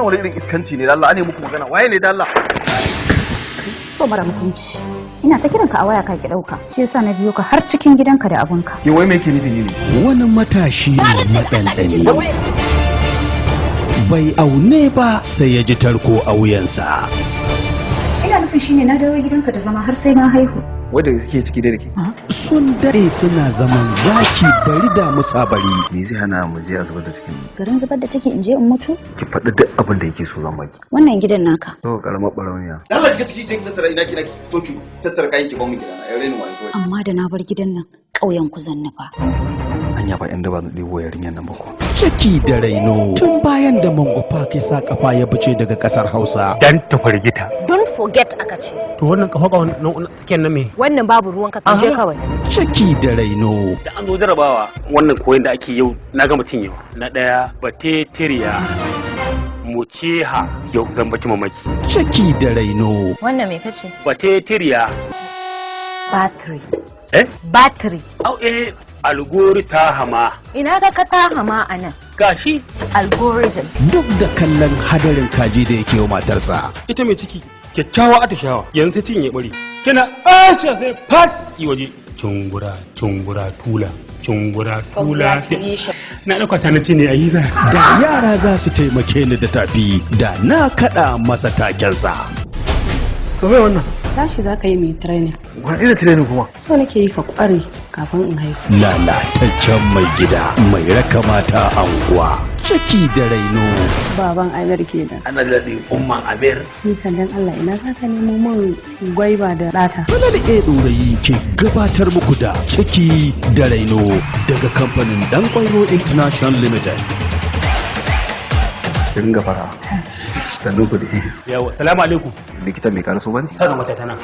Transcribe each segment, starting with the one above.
Wannan wani irin iskanci ne da Allah, ane muku magana. Waye ne da Allah? To mara mutunci. Ina ta kiranka a waya ka ki dauka. Shi yasa na biyo ka har cikin gidanka da abunka. Ke wai me yake nufi ne? Wani matashi ne maɗanɗani. Bai aune ba sai ya ji tarko a wuyansa. Ina nufin shine na dawo gidanka da zama har sai na haihu. Wanda suke ciki da ke. Sun daɗe suna zaman zaki bari da musa bari. Me zai hana mu je a zubar da cikin? Garin zubar da ciki in je in mutu? Ki faɗi duk abin da yake so zan baki. Wannan gidan naka. To karamar barauniya. Allah shiga ciki je ki tattara ina ki naki. To ki tattara kayan ki ba mu gidana. Ya reni wani kawai. Amma da na bar gidan nan ƙauyen ku zan nufa. Anya ba yan daba zan ɗebo yarinyar nan ba ko. Ciki da raino tun bayan da Mango Park ya sa kafa ya bice daga kasar Hausa. Dan ta firgita. Don't forget aka ce. To wannan kafa kafa kenan me? Wannan babu ruwan ka je kawai. Ciki da raino. Da an zo jarabawa wannan koyon da ake yau na gama cinyewa. Na daya batetiriya muceha yau zan baki mamaki. Ciki da raino. Wannan me kace? Batetiriya. Battery. Eh? Battery. Au eh algorita hama. Ina ga ka ta hama anan. Gashi. Algorithm. Duk da kallon hadarin kaji da yake wa matarsa. Ita mai ciki kyakkyawa atishawa yanzu sai cikin ya bari. Kina ace sai fat yi waje. Cungura cungura tula cungura tula. Na ɗauka ta nace ne a yi za. Da yara za su taimake ni da tafi da na kaɗa masa takensa. To me wannan? Tashi za ka yi mai training. Wani irin training kuma? So nake yi ka kware kafin in haihu. Lalataccen mai gida mai raka mata anguwa. Ciki da raino. Baban Amir kenan. Ana zaɓi umman Amir. Ni kan dan Allah ina za ka nemo min gwaiba da ɗata. Falal A Ɗorayi ke gabatar muku da Ciki da Raino daga kamfanin Dan Kwairo International Limited. Ringa fara. Sannu ku dai. Yawa, salamu alaikum. Likita mai karaso bane? Kaga mata tana.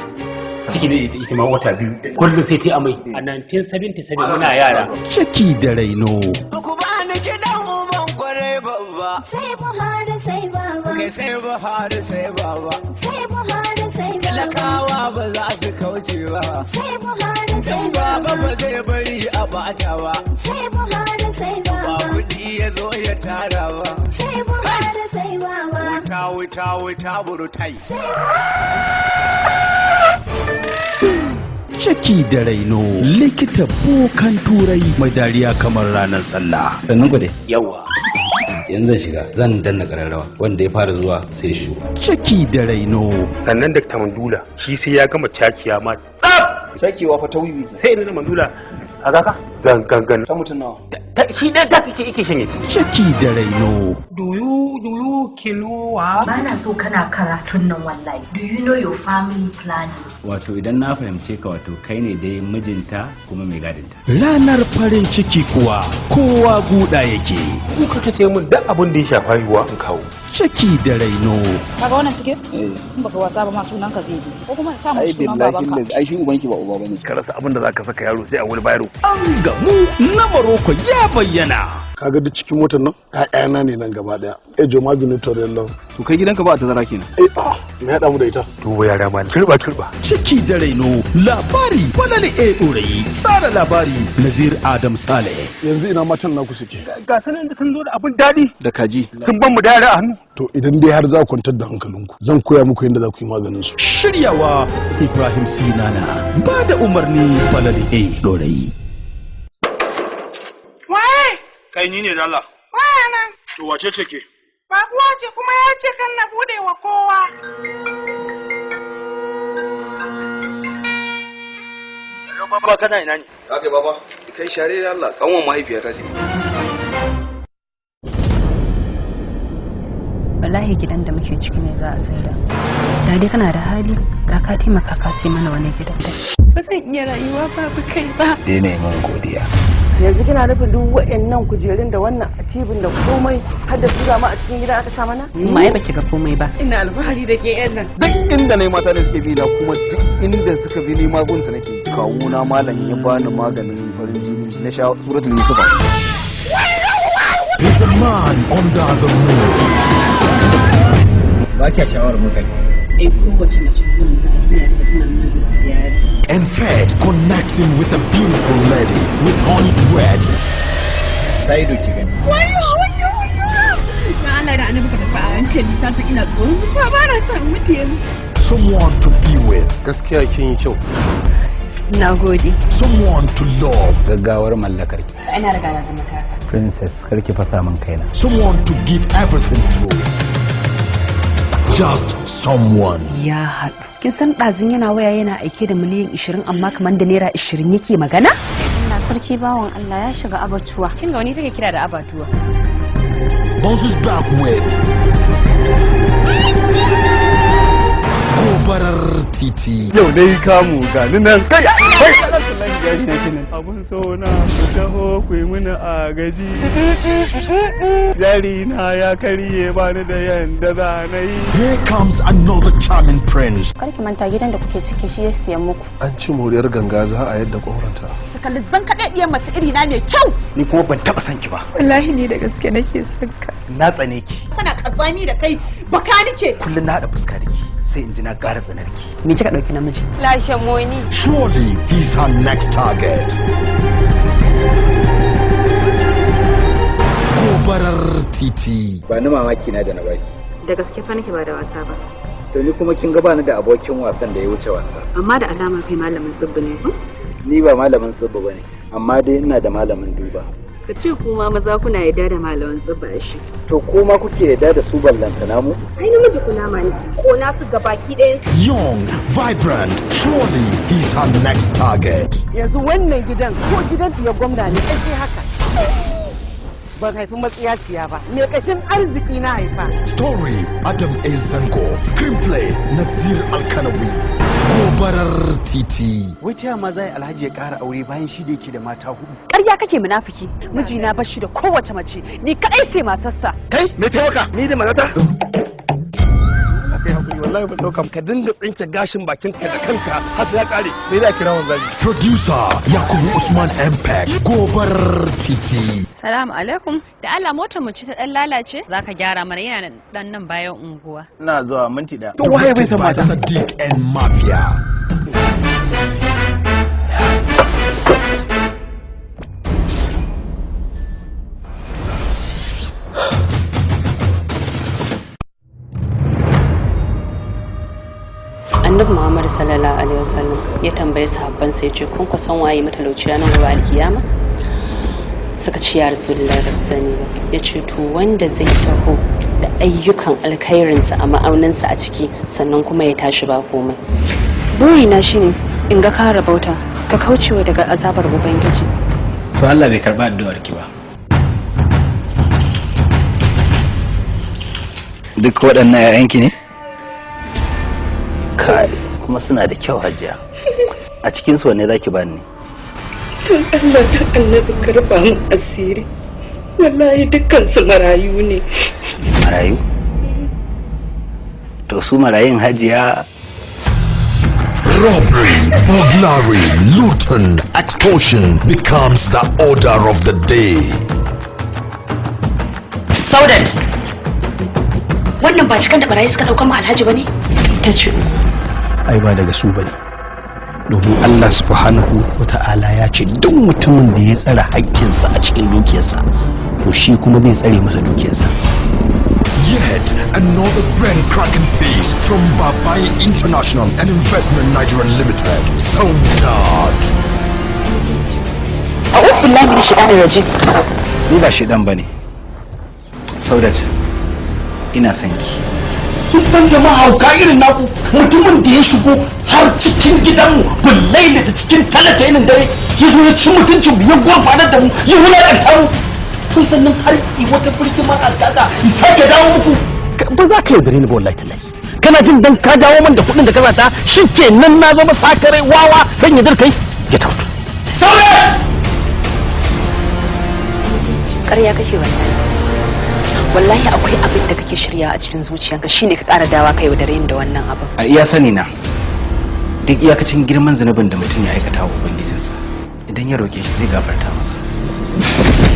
Ciki ne ita ma wata biyu. Kullum sai ta amai. A 1977 muna yara. Ciki da raino. Ku ba ni kiɗan uban kwarai babba. Sai Buhari sai baba. Kai sai Buhari sai baba. Sai Buhari sai baba. Talakawa ba za su kauce ba. Sai Buhari sai baba. Baba ba zai bari a bata ba. Sai Buhari sai baba. Ba kuɗi ya zo ya tara ba. Sai Buhari sai baba. Wuta wuta wuta burutai. Sai Ciki da raino likita bokan turai mai dariya kamar ranar sallah. Sannan ku dai. Yawa. Yanzu zan shiga zan danna kararrawa wanda ya fara zuwa sai shi. Ciki da raino. Sannan Dr. Mandula shi sai ya gama cakiya ma tsaf. Cakewa fa ta wiwi ke. Sai ina Mandula a kaka zan gangan. Ta mutum nawa? Shi ɗaya ta kake yake shanye. Ciki da raino. Do you kinowa? Ba na so kana karatun nan wallahi. Do you know your family planning? Wato idan na fahimce ka wato kai ne dai mijinta kuma mai gadinta. Ranar farin ciki kuwa kowa guda yake. Ku kaka ce min duk abin da ya shafa haihuwa in kawo. Ciki da raino. Kaga wannan cike? In baka wasa ba ma sunan ka zai bi. Ko kuma sa mu Ai sunan billahi babanka. lazi ai shi ubanki ba uba bane. Ka rasa abin da zaka saka yaro sai a wani bayro. An gamu na Maroko ya bayyana. Kaga duk cikin motar nan ƴaƴana ne nan gaba daya. Ejo magani torello. To kai gidanka ba a tazara kenan. Eh ah me haɗa mu da ita? Duba yara ma kirba kirba. Ciki da raino labari Falal A Ɗorayi tsara labari Nazir Adam Saleh. Yanzu ina matan naku suke. Ga sanan da sun zo da abin daɗi. Da kaji. Sun ban mu da yara a hannu. To idan dai har za ku kwantar da hankalinku zan koya muku yadda za ku yi maganin su. Shiryawa Ibrahim Sinana ba da umarni Falal A Ɗorayi. Waye? Kai ni ne da Allah. Waya nan. To wace ce ke? Babuwa ce kuma ya ce kan na bude wa kowa. Baba kana ina ne? Ka kai baba. Kai share da Allah kanwan mahaifiyata ce. Wallahi gidan da muke ciki ne za a saida. Da dai kana da hali da ka taimaka ka sai mana wani gidan da. Ba zan iya rayuwa babu kai ba. Daina yi min godiya. Yanzu kina nufin duk waɗannan kujerun da wannan atibin da komai har da su ma a cikin gidan aka sa mana? Ma ai baki ga komai ba. Ina alfahari da ke yan nan. Duk inda na yi mata ne suke bi na kuma duk inda suka bi ni magunsa nake. Kawuna malam ya bani maganin farin jini na sha suratul Yusufa. He's a man under the moon. Ba kya shawar mota. Ai kowace mace burinta a duniya ta tana nuna stiyari. And fate connects him with a beautiful lady with honey bread. Sai doki gani. Wayo wayo wayo. Na Allah da annabi ka tafi a hankali. Ka san ina tsoron mutuwa, ba na son mutu yanzu. Someone to be with. Gaskiya kin yi kyau. Na gode. Someone to love. Gaggawar mallakar ki. Ina riga na zama taka. Princess, kar ki fasa min kaina. Someone to give everything to. Just someone. Ya haɗu. Kin san ɗazun yana waya yana aike da miliyan 20 amma kamar da naira 20 yake magana? Allah sarki, bawan Allah ya shiga abatuwa. Kin ga wani take kira da abatuwa. Bounces back with Gobarar Titi. Yau dai kamu gani nan kai kai. Abun so na, ku taho ku yi mini agaji. Jari na ya karye, ba ni da yanda za na yi. Here comes another charming prince. Kar ki manta, gidan da kuke ciki shi ya siyan muku. An ci moriyar ganga, za a yadda ƙoranta. Ka kalli zan kaɗaɗɗiyar mace iri na mai kyau. Ni kuma ban taba son ki ba. Wallahi ni da gaske nake son ka. Na tsane ki. Kana kazami da kai baka nike. Kullum na haɗa fuska da ki sai in ji na ƙara tsanar ki. Me kika ɗauki namiji? Lashe moni. Surely he's her next target. Gobarar Titi. Ba ni mamaki na da na baki. Da gaske fa nake, ba da wasa ba. To ni kuma kin ga bani da abokin wasan da ya wuce wasa. Amma da alama kai malamin tsibbi ne ko? Ni ba malamin tsibbi bane, amma dai ina da malamin duba. Ka ce kuma maza kuna yarda da malaman tsibbi shi. To kuma kuke yarda da su, ballantana mu? Ai namiji kunama ne. Ko na su gabaki ɗayan. Young, vibrant, surely he's her next target. Yanzu wannan gidan ko gidan ya gwamna ne, ai sai haka. Ban haifi matsiyaciya ba, mai kashin arziki na haifa. Story, Adam A. Zango. Screenplay, Nazir Alkanawi. Gobarar Titi. Wai ta ma zai Alhaji ya ƙara aure bayan shi da yake da mata hudu? Ƙarya kake, munafiki. Mijina ba shi da kowace mace, ni kaɗai sai matarsa. Kai me taimaka ni da matata? Kai hakuri, wallahi ban dauka. Ka dinga tsinke gashin bakin ka da kanka har sai ya kare, sai da kira wanzami. Producer, Yakubu Usman Mpeg. Gobarar Titi. Salamu alaikum. Da Allah, motar mu ce ta dan lalace. Zaka gyara mana, yana dan nan bayan unguwa. Ina zuwa, minti ɗaya. To waye bai san Directed by mata? Sadiq and Mafia. Annabi Muhammad sallallahu alaihi wasallam ya tambaye sahabban sai ya ce, kun san waye matalauci ranar gobe alkiyama? Suka ce, ya Rasulullahi, ba su sani ba. Ya ce, to wanda zai taho da ayyukan alkhairinsa a ma'auninsa a ciki, sannan kuma ya tashi ba komai. Burina shine in ga ka rabauta, ka kaucewa daga azabar Ubangiji. To Allah bai karba addu'ar ki ba. Duk waɗannan 'ya'yanki ne? Kai, kuma suna da kyau, Hajiya. A cikin su wanne zaki bani ne? Don Allah don Annabi ka rufa min asiri, wallahi dukkan su marayu ne. Marayu? To su marayun, Hajiya. Robbery, burglary, looting, extortion becomes the order of the day. Saudat. Wannan ba cikan da barayi suka ɗauka mu Alhaji ba ne? Ta ce Ai ba daga su bane, domin Allah subhanahu wa ta'ala ya ce duk mutumin da ya tsare haƙƙinsa a cikin dukiyarsa, to shi kuma zai tsare masa dukiyarsa. Yet another brand cracking piece from Babai International and Investment Nigeria Limited. Saudat. A'udhu billahi minash shaitanir rajim. Ni ba shedan bane. Saudat, ina son ki. In ban da mahauka irin naku, mutumin da ya shigo har cikin gidanmu bullai da cikin talata yinin dare, ya zo ya ci mutuncin mu, ya gurfanar da mu, ya wulaƙanta mu, kun sannan har ki wata birgima a kaka ya sake dawo muku. Ba za ka yaudare ni ba, wallahi tallahi. Kana jin dan ka dawo min da kuɗin da ka zata, shi kenan na zama sakare wawa zan yi kai? Get out. Saudat! Ƙarya kake wallahi. Wallahi akwai abin da kake shirya a cikin zuciyanka, shine ka ƙara dawa kai yaudare ni da wannan abin. A iya sani na, duk iyakacin girman zunubin da mutum ya aikata wa ubangijinsa, idan ya roke shi zai gafarta masa.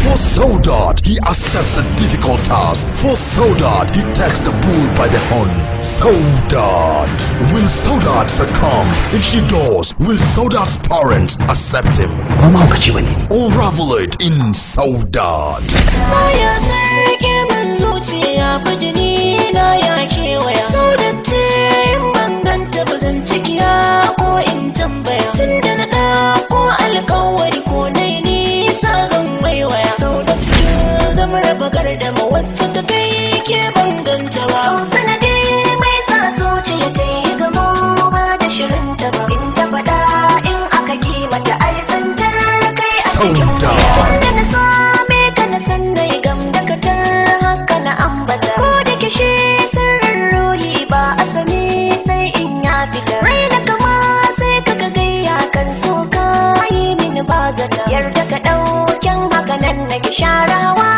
For Saudat, he accepts a difficult task. For Saudat, he takes the bull by the horn. Saudat. Will Saudat succumb? If she does, will Saudat's parents accept him? Ba mahaukaci bane. Unravel it in Saudat. Soya sarki min zuciya, bijini na ya Saudat. Da na same ka na san na yi gam da katar haka na ambata. Ko da kishi sirrin ruhi ba a sani sai in ya fita. Rai da kama sai ka ga gayya kan so ka yi mini ba zata. Yarda ka ɗauken haka nan na ki sharawa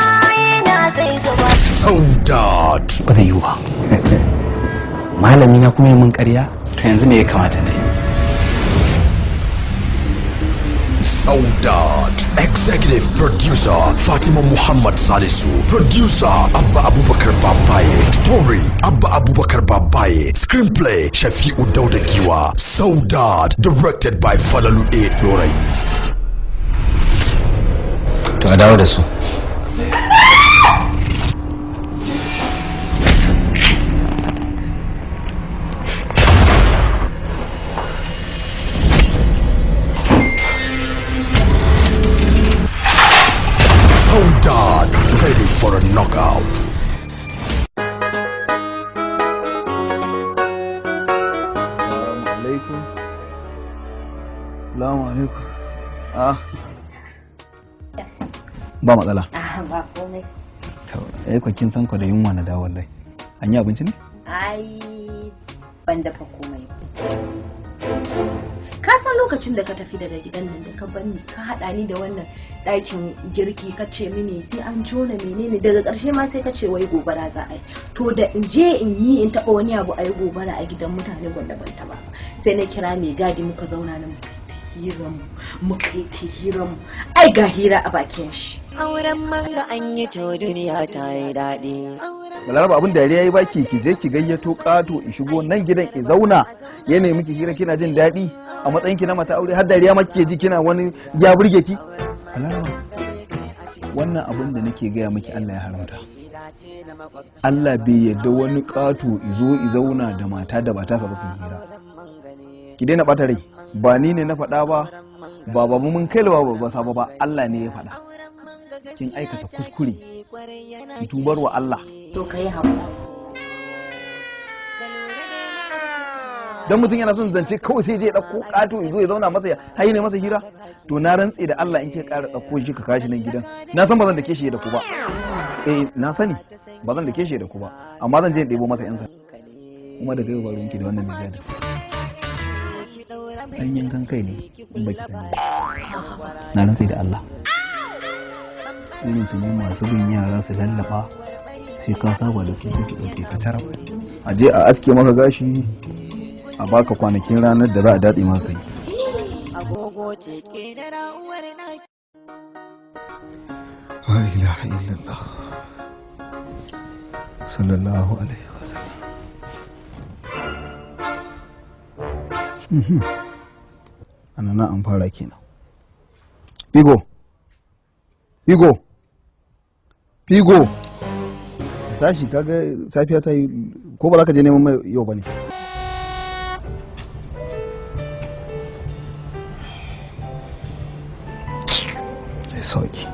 yana zai zuba. Saudat. Ba zai yiwu ba. Malami na kuma yi mun ƙarya? To yanzu me ya kamata na yi? Saudat. Executive Producer Fatima Muhammad Salisu. Producer Abba Abubakar Babaye. Story Abba Abubakar Babaye. Screenplay Shafi'u Dauda Giwa. Saudat. Directed by Falalu A. Dorai. To a dawo da su. Saudat. Ready for a knockout. Alaikum. Salamu alaikum. Ah. Ba matsala. Ah, ba komai. To, ai ko kin san ko da yunwa na dawo wallahi. An yi abinci ne? Ai, ban dafa komai ba. Ka san lokacin da ka tafi daga gidan nan da ka bar ni ka haɗa ni da wannan ɗakin girki ka ce mini sai an jona menene, daga ƙarshe ma sai ka ce wai gobara za a yi. To da in je in yi in taɓa wani abu a yi gobara a gidan mutane gwanda ban taɓa ba. Sai na kira mai gadi muka zauna na muka yi ta hiran mu, muka yi ta hiran mu. Ai ga hira a bakin shi. Auren manga an yi to duniya ta yi daɗi. Balaraba, abin dariya yayi baki, ki je ki gayyato kato i shigo nan gidan i zauna ya nemi ki hira kina jin daɗi a matsayin ki na mata aure, har dariya ma kike ji kina wani ya burge ki. Balaraba, wannan abin da nake gaya miki Allah ya haramta. Allah bai yarda wani kato i zo i zauna da mata da ba ta sa ba su hira. Ki daina ɓata rai, ba ni ne na faɗa ba, ba babu mun kai ba ba sabo ba, Allah ne ya faɗa. Kin aikata kuskure, ki tubar wa Allah. To ka yi haƙuri. Dan mutum yana son zance kawai sai je ya ɗauko ƙato ya zo ya zauna masa ya hayi ne masa hira. To na rantse da Allah in ke ƙara ɗauko shi ka kashi nan gidan, na san ba zan dake shi da ku ba. Eh, na sani ba zan dake shi da ku ba, amma zan je in ɗebo masa yan sanda. Kuma daga yau ba ruwanki da wannan mai gadi. Ɗan yankan kai ne in baki sani ba. Na rantse da Allah. Irin su ne masu bin yara su lallaba sai ka saba da su sai su ɗauke ka taraf. A je a aske maka gashi a baka kwanakin ranar da za a datse maka kai. Agogo ce ke da ra'uwar na La ilaha illallah. Sallallahu alaihi wasallam. Ana na an fara kenan. Bigo. Bigo. Bigo. Tashi, kaga safiya ta yi, ko ba za ka je neman mai yau ba ne? Ai sauki.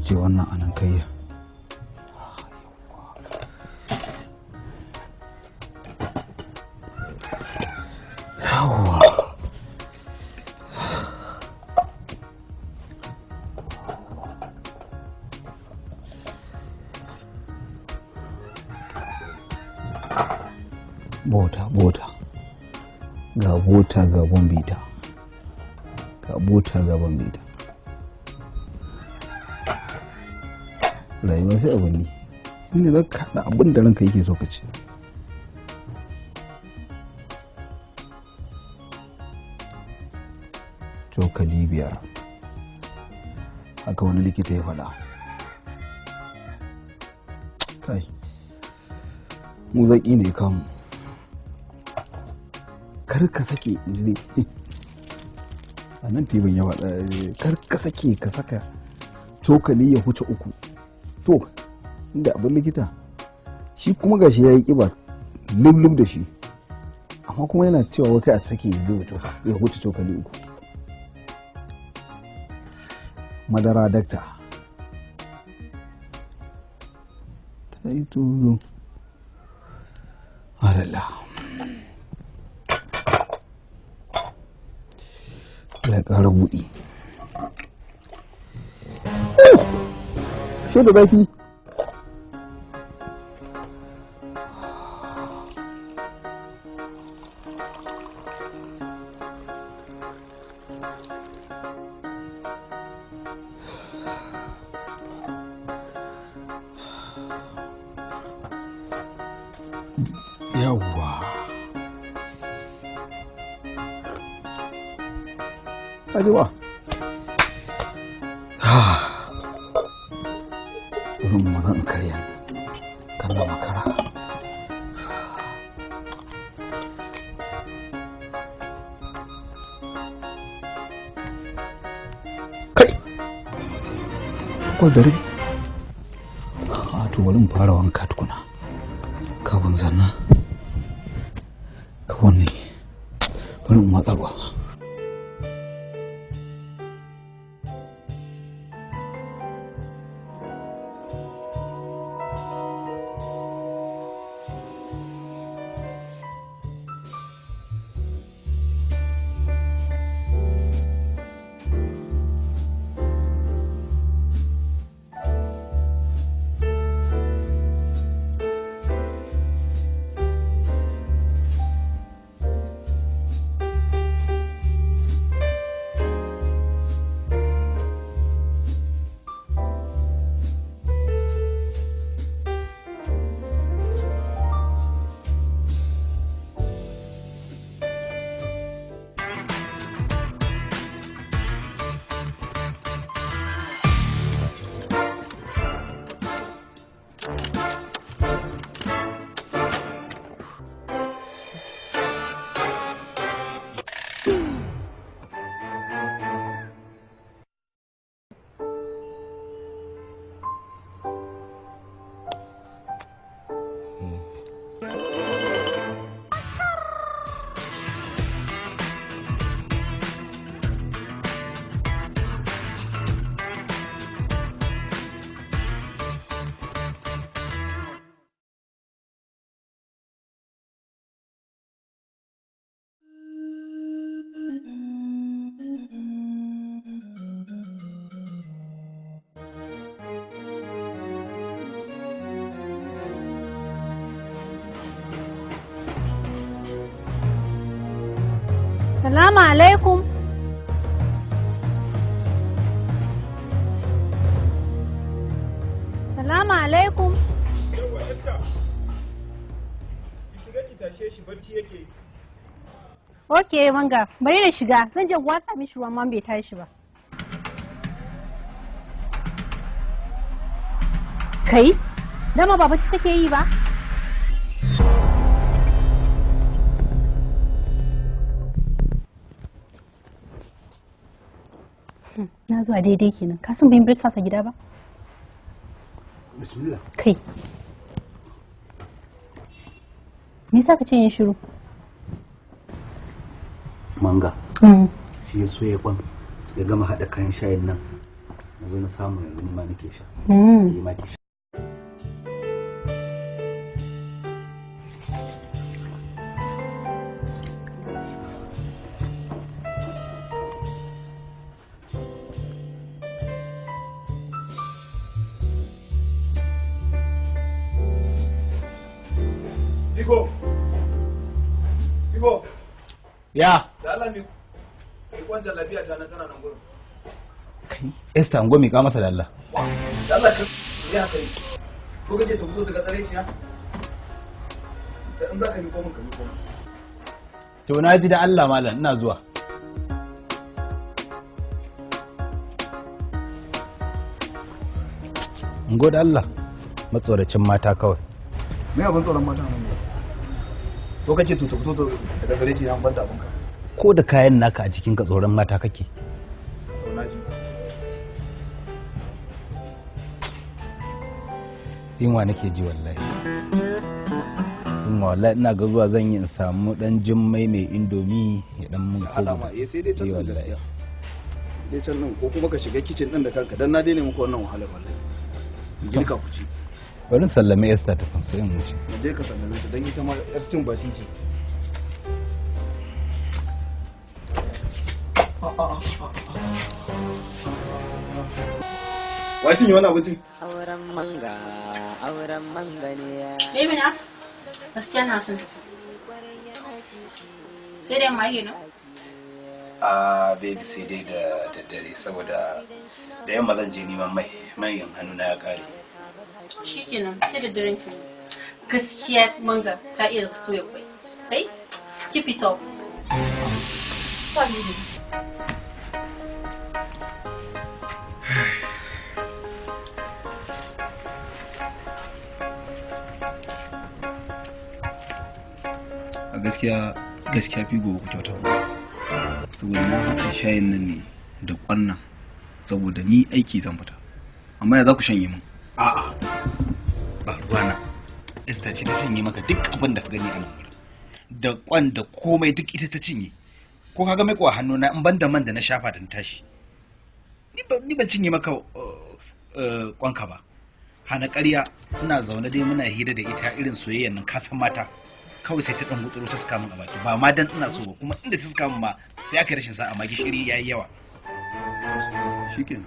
Ajiye wannan anan kai. Yawwa. Bota, bota. Ga bota ga bombita. Ga bota ga bombita. Rayuwa sai abin ne. Inda za ka haɗa abin da ranka yake so ka ci. Cokali 5. Haka wani likita ya faɗa. Kai, mu zaƙi ne kamu. Kar ka sake jini. A nan tibin ya faɗa, kar ka sake ka saka cokali ya huce 3. To, inda abin likita, shi kuma gashi ya yi ƙiba lub-lub da shi, amma kuma yana cewa wai kai a sake ya huce cokali 3. Madara dakta. Ta yi tuzo. Adalla. Allah ya ƙara buɗi. Shi da zafi. Yawwa. Kaji ba? Wurin ma zan karya kar na makara. Kai! 8:15. A to bari mu fara wanka tukuna. Kafin sannan. Kafin ne. Bari mu matsa ruwa. Salamu alaikum. Salamu alaikum. Yawwa Esther. Ki shiga ki tashe shi barci yake yi. Okay, manga, bari na shiga. Zan je watsa mishi ruwan man bai tashi ba. Kai, dama ba bacci kake yi ba? Na zuwa daidai kenan. Ka san ban breakfast a gida ba? Bismillah. Kai. Me yasa ka ce yin shiru? Manga. Shi ya so ya kwan ya gama haɗa kayan shayin nan. Na zo na samu yanzu ni ma nake sha. Ni ma ki sha. Iko. Iko. Ya. Da Allah mi kwantar lafiya ta nan tana nan gurin. Kai, Esther ngo mi ka masa da Allah. Da Allah ka yi haka ne. Ko kake ta fito daga tsare ciya? Da in za ka miƙo min ka miƙo min. To na ji da Allah malam ina zuwa. Ngo da Allah matsoracin mata kawai. Me abin tsoron mata nan gurin? To kake to ta fito daga tsare ciya an banda abinka. Ko da kayan naka a jikinka tsoron mata kake. To na ji. Yunwa nake ji wallahi. Yunwa wallahi ina ga zuwa zan yi in samu dan jimmai mai indomi ya dan mun ko. Alama eh sai dai can din gaskiya. Dai can din ko kuma ka shiga kitchen din da kanka dan na daina muku wannan wahala wallahi. Girka ku ci. Bari in sallame Esther tukun sai in wuce. Je ka sallame ta dan ita ma yar cin baki ce. Wa cinye wani abincin? Auren manga, auren manga ne. Baby na, gaskiya na son tafi. Sai dai ma yi no? A baby sai dai da daddare saboda da yamma zan je neman mai, mai hannu na ya kare. Shikenan, sai da daren ki. Gaskiya manga ta iya soya kwai. Kai, keep it up. A gaskiya gaskiya fi gobe ku kyauta ba saboda na haɗa shayin nan ne da ƙwannan saboda ni aiki zan fita amma ya za ku shanye min? A'a ba ruwana. Esther ce ta shanye maka duk abin da ka gani a nan wurin. Da kwan da komai duk ita ta cinye. Ko ka ga mai kuwa hannuna in ban da man da na shafa da na tashi. Ni ban cinye maka kwanka ba. Hana ƙarya ina zaune dai muna hira da ita irin soyayyan nan ka san mata. Kawai sai ta dan gutsuro ta saka min a baki ba ma dan ina so ba kuma inda ta saka min ma sai aka yi rashin sa'a ma gishiri yayi yawa. Shikenan.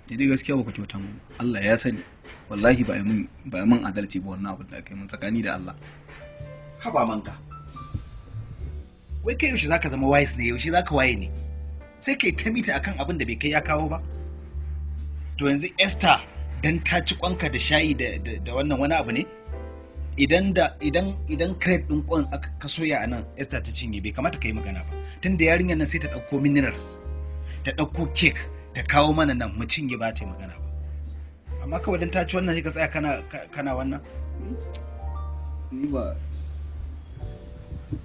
Ni dai gaskiya baka kyauta mun. Allah ya sani. Wallahi ba a min adalci ba wannan abin da aka yi min tsakani da Allah. Haba manka. Wai kai yaushe zaka zama wise ne yaushe zaka waye ne? Sai kai ta mita akan abin da bai kai ya kawo ba. To yanzu Esther dan ta ci kwanka da shayi da wannan wani abu ne? Idan da idan idan crate din kwan aka ka soya a nan Esther ta cinye bai kamata ka yi magana ba. Tunda yarinyar nan sai ta dauko minerals, ta dauko cake, ta kawo mana nan mu cinye ba ta yi magana ba. Amma kawai dan ta ci wannan sai ka tsaya kana wannan. Ni ba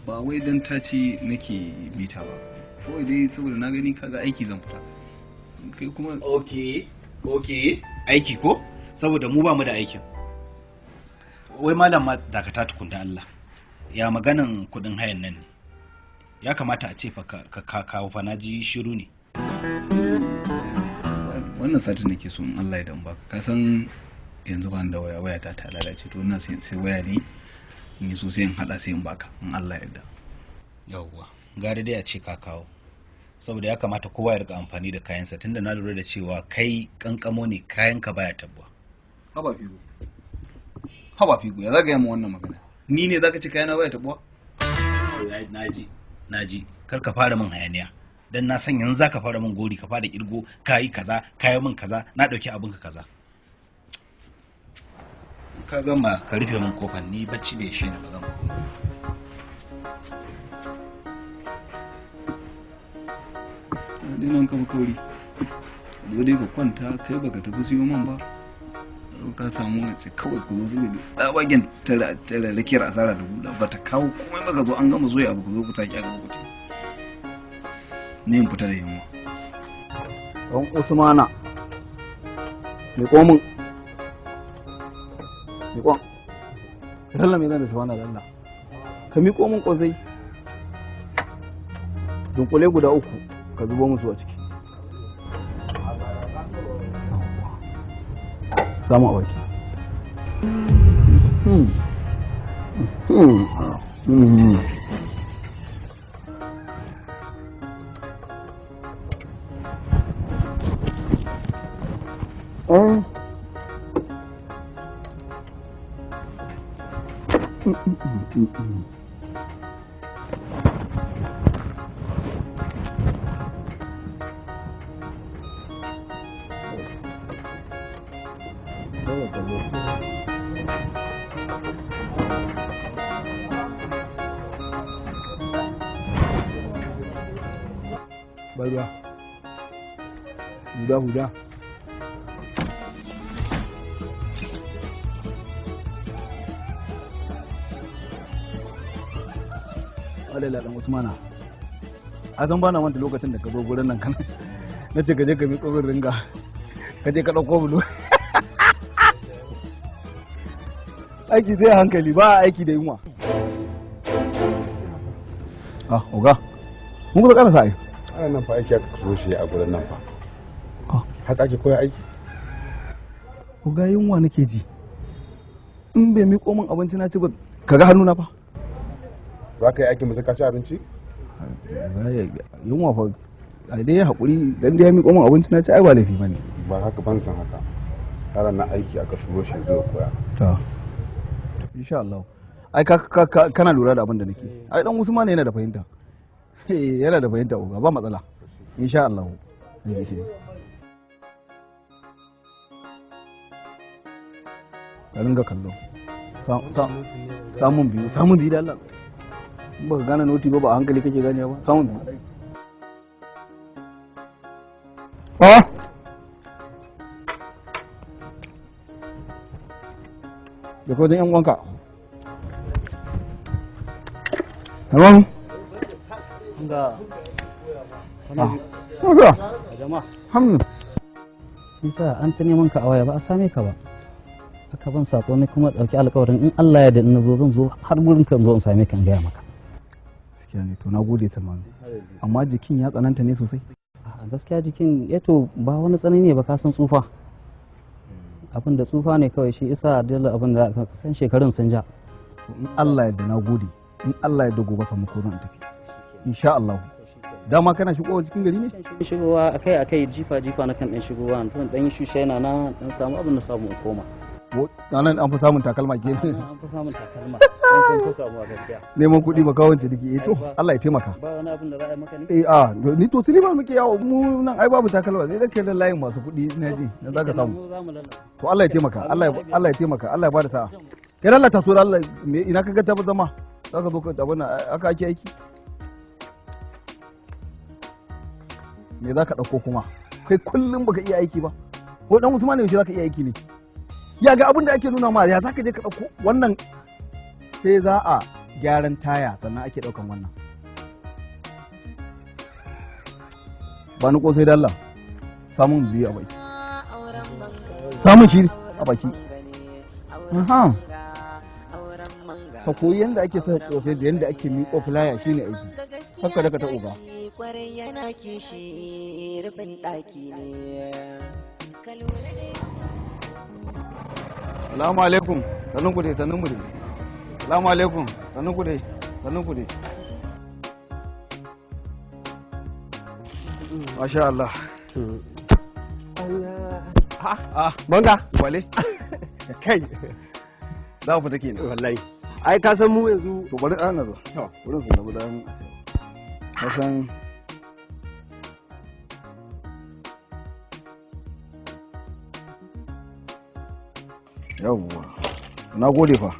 wai dan ta ci nake mita ba. Kawai dai saboda na gani kaga aiki zan fita. Kai kuma okay aiki ko? Saboda mu ba mu da aikin. Wai malam ma dakata tukun da Allah. Ya maganan kudin hayan nan ne. Ya kamata a ce fa ka kawo fa naji shiru ne. Wannan satin nake so in Allah ya dan baka. Ka san yanzu ba ni da waya, waya ta lalace to ina sai waya ne in yi so sai in hada sai in baka in Allah ya yarda. Yawwa, gari dai a ce ka kawo. Saboda ya kamata kowa ya rika amfani da kayansa tunda na lura da cewa kai kankamo ne kayanka baya tabbuwa. Haba figo. Haba figo, ya zaka yi min wannan magana? Ni ne zaka ci kayana baya tabuwa? Naji, kar ka fara min hayaniya. Dan na san yanzu zaka fara min gori ka fara kirgo kayi kaza, kayi min kaza, na dauki abinka kaza. Ka gama ka rufe min kofar ni bacci bai ishe ni ba zan. Dinan ka kauri. Zo dai ka kwanta kai baka tafi siyo man ba. Ka samu wace kawai ku zo saboda tsabagen tara asara da guda ba ta kawo komai ba ka zo an gama zoya abu ku zo ku sake a gaba ku tafi. Ne in fita da yamma. Ɗan Usmana, miƙo min. Miƙon. Ralla me zan da Usmana da Allah. Ka miƙo min ƙosai. Dunkule guda uku ka zubo musu a ciki. Samu a baki. Barba. Huda huda. Alala dan Usmana. A san bana manta lokacin da ka zo gurin nan kana. Nace ka je ka miƙo min ringa. Ka je ka ɗauko bulo. Aiki sai hankali ba aiki da yunwa. Ah, oga. Mun kusa ƙarasa ai. Ana nan fa aiki aka so shi a gurin nan fa. Haka ake koya aiki? Oga yunwa nake ji. In bai miƙo min abinci na ci ba, kaga hannuna fa. Za ka yi aikin ba sai ka ci abinci? Yunwa fa, ai dai haƙuri dan dai ya miƙo min abinci na ci ai ba laifi bane. Ba haka ban san haka. Yaran na aiki aka turo shi zo koya. To. Insha Allah. Ai ka kana lura da abin da nake. Ai dan Usman yana da fahimta. Yana da fahimta oga ba matsala. Insha Allah. Ka ringa kallo. Samun biyu, samun biyu da Allah. In baka gane noti ba ba a hankali kake ganewa ba. Samun biyu. Ah! Da ko wajen yan uwanka. Hello? Ga. Jama'a. Hamdu. Isa an ta neman ka a waya ba a same ka ba. Aka ban sako ne kuma dauki alƙawarin in Allah ya da in nazo zan zo har gurin ka zo in same ka in gaya maka. Gaskiya ne to na gode Salmanu. Amma jikin ya tsananta ne sosai. A gaskiya jikin eto ba wani tsanani ne ba ka san tsufa. Abin da tsufa ne kawai shi isa dole abin da ka san shekarun sun ja. In Allah ya da na gode. In Allah ya da gobe samu ko zan tafi. Insha Allah. Dama kana shigowa cikin gari ne? Shigowa akai akai jifa jifa na kan dan shigowa to dan yi shushe na na dan samu abin da samu in koma. Nan an fi samun takalma ke. An fi samun takalma. An san fi samuwa gaskiya. Neman kuɗi ba kawon ciniki eh to Allah ya taimaka. Ba wani abin da za a yi maka ne? Eh a ni to silima muke yawo mu nan ai babu takalma sai dai kai da layin masu kuɗi ina ji nan zaka samu. To Allah ya taimaka Allah ya taimaka Allah ya bada sa'a. Kai Allah ta so Allah me ina kaga ta zama zaka zo ka abin aka ake aiki. Me zaka dauko kuma? Kai kullum baka iya aiki ba. Ko dan Usman ne yaushe zaka iya aiki ne? Ya ga abin da ake nuna ma ya zaka je ka dauko wannan sai za a gyaran taya sannan ake daukan wannan. Ba ni kosai da Allah. Samun biyu a baki. Samun shi a baki. Aha. Ka koyi yadda ake saka kosai da yadda ake miƙo fulaya shine aiki. Haka da ka ta uba. Kwarai yana kishi rufin ɗaki ne. Salamu alaikum, sannun ku dai, sannun mu dai. Salamu alaikum, sannun ku dai, sannun ku dai. Masha Allah. Ah, manga, wale. Kai. Za ku fita kenan. Wallahi. Ai ka san mu yanzu. To bari ana zo. To, bari su rabu dan ka san yawwa na gode fa.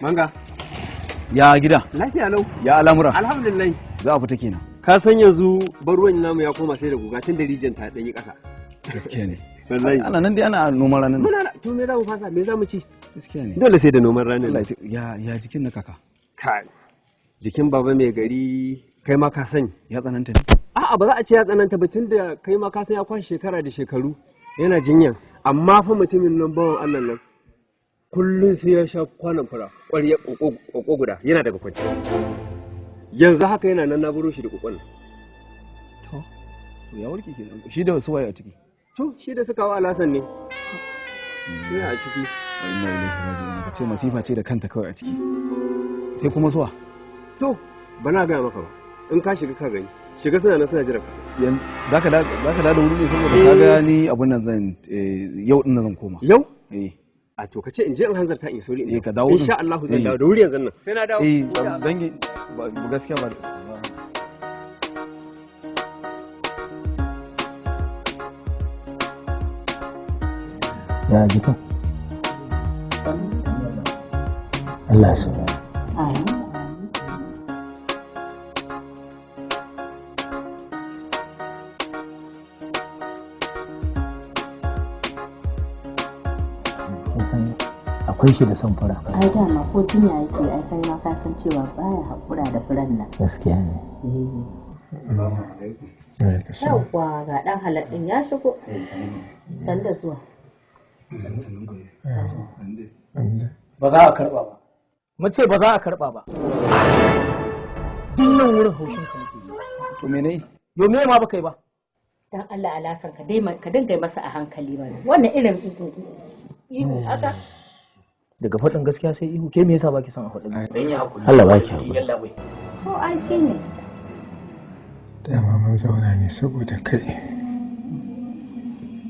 Manga. Ya gida. Lafiya lau. Ya al'amura. Alhamdulillah. Za a fita kenan. Ka san yanzu baruwan namu ya koma sai da guga tun da rijiyar ta ɗanyi ƙasa. Gaskiya ne. Wallahi. Ana nan dai ana noman ranin. Muna to me za mu fasa me za mu ci? Gaskiya ne. Dole sai da noman ranin. Allah ya ya jikin na kaka. Kai. Jikin baba mai gari kai ma ka sani. Ya tsananta ne. A'a ba za a ce ya tsananta ba tunda kai ma ka san ya kwashe shekara da shekaru yana jinya amma fa mutumin nan bawan Allah nan kullum sai ya sha kwanan fura ƙwarya ƙoƙo guda yana daga kwance. Yanzu haka yana nan na buro shi da ƙoƙon. To ya warke kenan shi da wasu waye a ciki. To shi da suka wa Alhassan ne. Ina a ciki. Wa inna ilaihi raji'un. Ka ce masifa ce da kanta kawai a ciki. Sai kuma zuwa. To bana gaya maka ba. In ka shiga ka gani. Shiga suna nan suna jiran ka. Yan zaka da da wuri ne saboda ka ga ni abun nan zan yau din nan zan koma. Yau? Eh. A to ka ce in je in hanzarta in sauri in ka dawo. Insha Allah zan dawo da wuri yanzu nan. Sai na dawo. Eh zan ba gaskiya ba. Ya jikin? Allah ya sauya. Amin. Kin san akwai shi da son fura. Ai dama ko jinya yake ai kai ma ka san cewa baya haƙura da furan nan. Gaskiya ne. Yawwa ga ɗan halal ɗin ya shigo. Sanda zuwa. Ba za a karba ba. Mun ce ba za a karba ba. Duk nan wurin haushin ka muke yi. To me nayi? Yo me ma baka yi ba? Dan Allah Alhassan ka dai ka dinga masa a hankali mana. Wannan irin ihu haka. Daga faɗin gaskiya sai ihu. Ke me yasa baki son a faɗin? Dan ya hakuri. Allah baki hakuri. Ko ai shine. Dama mun zauna ne saboda kai.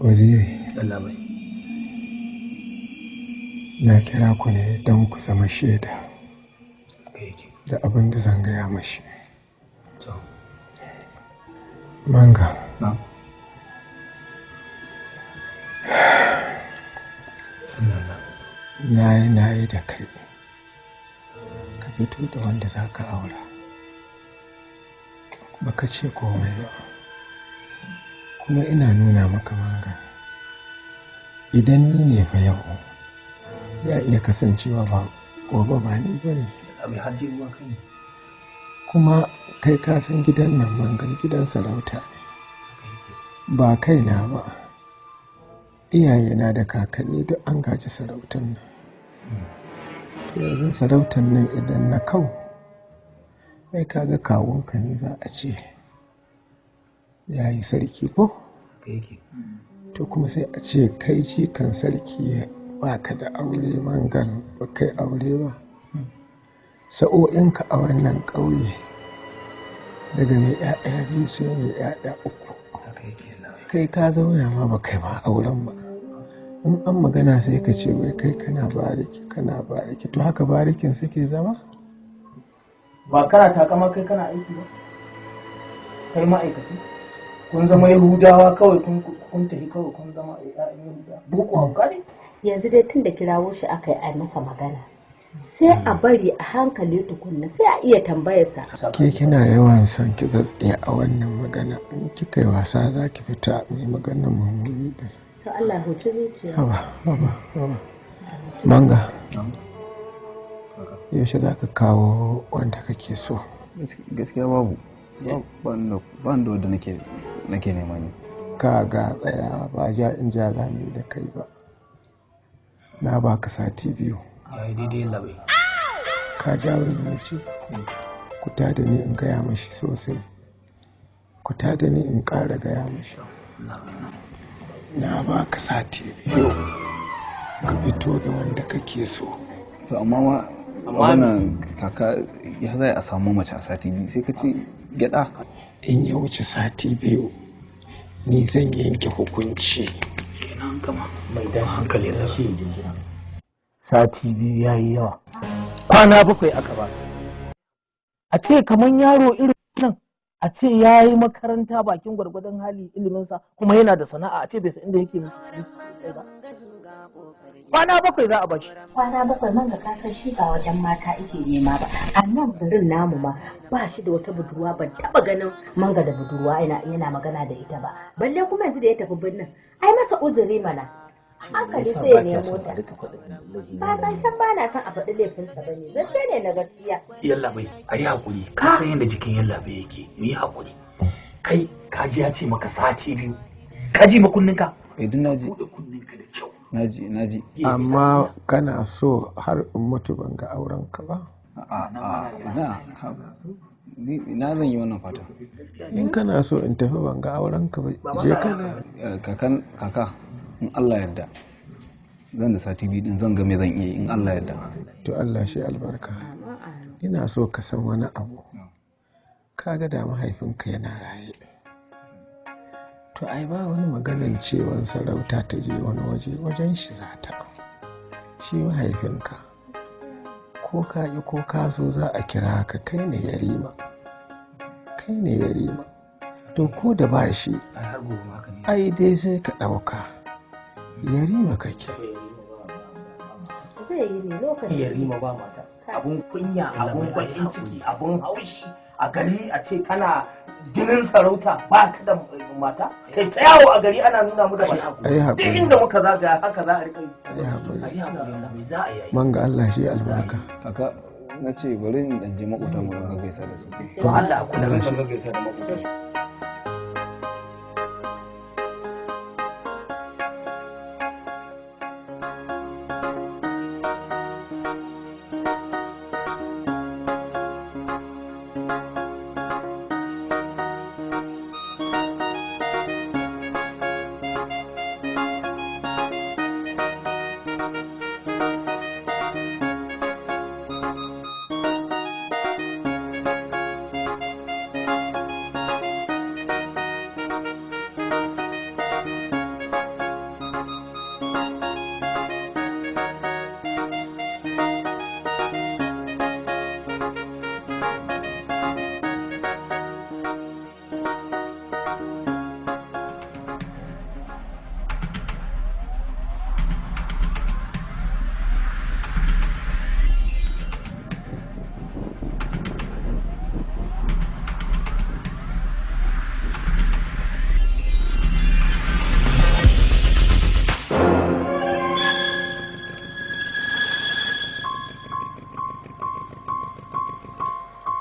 Waziri. Allah bai. Na kira ku ne don ku zama shaida da abin da zan gaya mashi. Manga. Na yi da kai. Ka fito da wanda za ka aura. Baka ce komai ba. Kuma ina nuna maka manga. Idan ni ne fa yau. Ya iya kasancewa ba gobe ba ni ba ne. Kuma kai ka san gidan nan mangal gidan sarauta ne. Ba kaina ba. Iyayena da kakanni duk an gaji sarautar nan. To yanzu sarautar nan idan na kau, ai kaga kawunka ne za a ce ya yi sarki ko? To kuma sai a ce kai jikan sarki ba ka da aure mangal ba kai aure ba. Sa'o'inka a wannan ƙauye daga mai 'ya'ya biyu sai mai 'ya'ya uku. Kai ka zauna ma ba kai ma auren ba. In an magana sai ka ce wai kai kana bariki kana bariki, to haka barikin suke zama? Ba kana takama kai kana aiki ba? Kai ma'aikaci? Kun zama Yahudawa kawai kun tafi kawai kun zama 'ya'yan Yahudawa. Boko hauka ne? Yanzu dai tun da kirawo shi aka yi masa magana sai a bari a hankali tukunna sai a iya tambayarsa. Ke kina yawan son ki tsattsiya a wannan magana, in kika yi wasa za ki fita mai maganar mummuni da To Allah huci zuciya. Haba haba haba. Manga. Yaushe za ka kawo wanda kake so? Gaskiya babu. Ban da wanda nake nema ne. Ka ga tsaya ba ja in ja za mu yi da kai ba. Na baka sati biyu. Ya daidai labai. Ka jawo ni ce? Ku tada ni in gaya mashi sosai. Ku tada ni in ƙara gaya mashi. Na baka sati biyu. Ka fito da wanda kake so. To amma ma wannan kaka ya zai a samu mace a sati biyu sai ka ce gyada. In ya wuce sati biyu ni zan yanke hukunci. Kenan gama. Mai dan hankali da shi jinjina. Sati biyu ya yi yawa. Kwana 7 aka ba. A ce kamar yaro irin nan a ce ya yi makaranta bakin gwargwadon hali iliminsa kuma yana da sana'a a ce bai san inda yake ba. Kwana 7 za a bashi. Kwana 7 man ga kasan shi ba wajen mata ake nema ba. A nan garin namu ma ba shi da wata budurwa, ban taba ganin manga da budurwa yana magana da ita ba. Balle kuma yanzu da ya tafi birnin. Ai masa uzuri mana. Hankali sai ya nemo ta. Ba zancen ba na son a faɗi laifinsa ba ne, zance ne na gaskiya. Yallaɓai, a yi haƙuri, ka san yadda jikin yallaɓai yake, mu yi haƙuri. Kai, ka ji ya ce maka sati biyu, ka ji makunninka? Eh, duk na ji. Buɗe kunninka da kyau. Naji, naji. Amma kana so har in mutu ban ga auren ka ba? A ina ni ina zan yi wannan fata. In kana so in tafi ban ga auren ka ba, je kana. Kakan kaka, in Allah yarda zan da sati 2 din zan ga me zan iya in Allah yarda. To Allah shi albarka. Ina so ka san wani abu. Kaga da mahaifinka yana raye, to ai ba wani maganan cewan sarauta ta je wani waje, wajen shi za ta. Shi mahaifinka ko ka ƙi ko ka so za a kira ka, kai ne yarima, kai ne yarima. To ko da ba shi ai dai sai ka ɗauka yarima kake. Zai yi ne lokaci. Yarima ba mata. Abun kunya, abun bakin ciki, abun haushi a gari a ce kana jinin sarauta ba ka da mata. Kai ta yawo a gari ana nuna mu da mata. Ai Duk haƙuri. inda muka zagaya haka za a rika yi. Ai haƙuri. Ai haƙuri. Me za a yi? Manga Allah shi albarka. Kaka, na ce bari in dan je makota mu ga gaisa da su. To Allah a kula da gaisa da makota.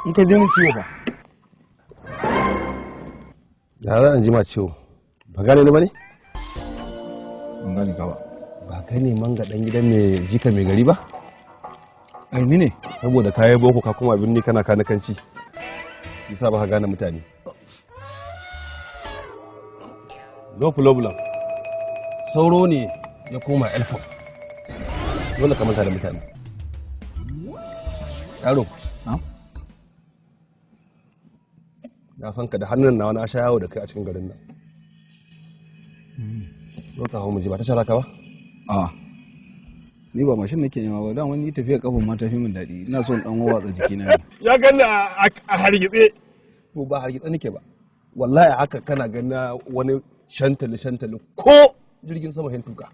In ka je mu ciwo fa. Ya za in ji ma ciwo? Ba gane ni ba ne? Ban gane ka ba. Ba kai ne manga dan gidan mai jika mai gari ba? Ai ni ne. Saboda kayi boko ka koma birni kana kanikanci. Yasa ba ka gane mutane. No problem. Sauro ne ya koma elfon. Dole ka manta da mutane. Yaro. Na san ka da hannun nawa na sha yawo da kai a cikin garin nan. Zo ka hau mu je, ba ta shara ka ba? A ni ba mashin nake nema ba, dan wani tafiya kafin ma tafi min daɗi. Ina so in dan watsa jikina ne. Ya ganni a hargitse. To ba hargitse nake ba. Wallahi haka kana gana wani shantali shantali ko jirgin sama hin tuka.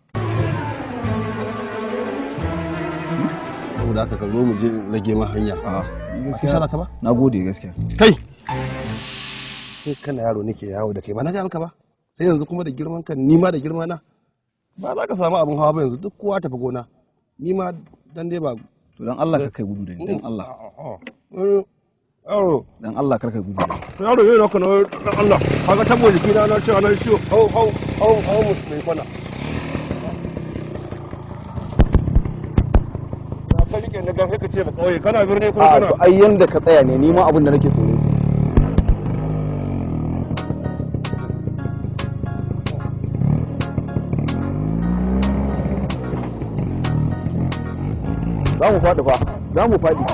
Saboda haka ka zo mu je in rage ma hanya. A gaskiya shara ka ba? Na gode gaskiya. Kai. Kai kana yaro nake yawo da kai ba na ga maka ba. Sai yanzu kuma da girman ka ni ma da girma na. Ba za ka samu abin hawa ba yanzu, duk kowa tafi gona. Ni ma dan dai ba. To dan Allah ka kai gudu da ni, dan Allah. Yaro. Dan Allah kar kai gudu da ni. Yaro yau naka na dan Allah. Kaga tabo jiki na na ce ana ciwo. Hau hau hau hau mu mai kwana. Na ka rike na ga sai ka ce ba kauye kana birni ko A kana. to ai yanda ka tsaya ne ni ma abin da nake tsoro. Za mu faɗi fa, za mu faɗi.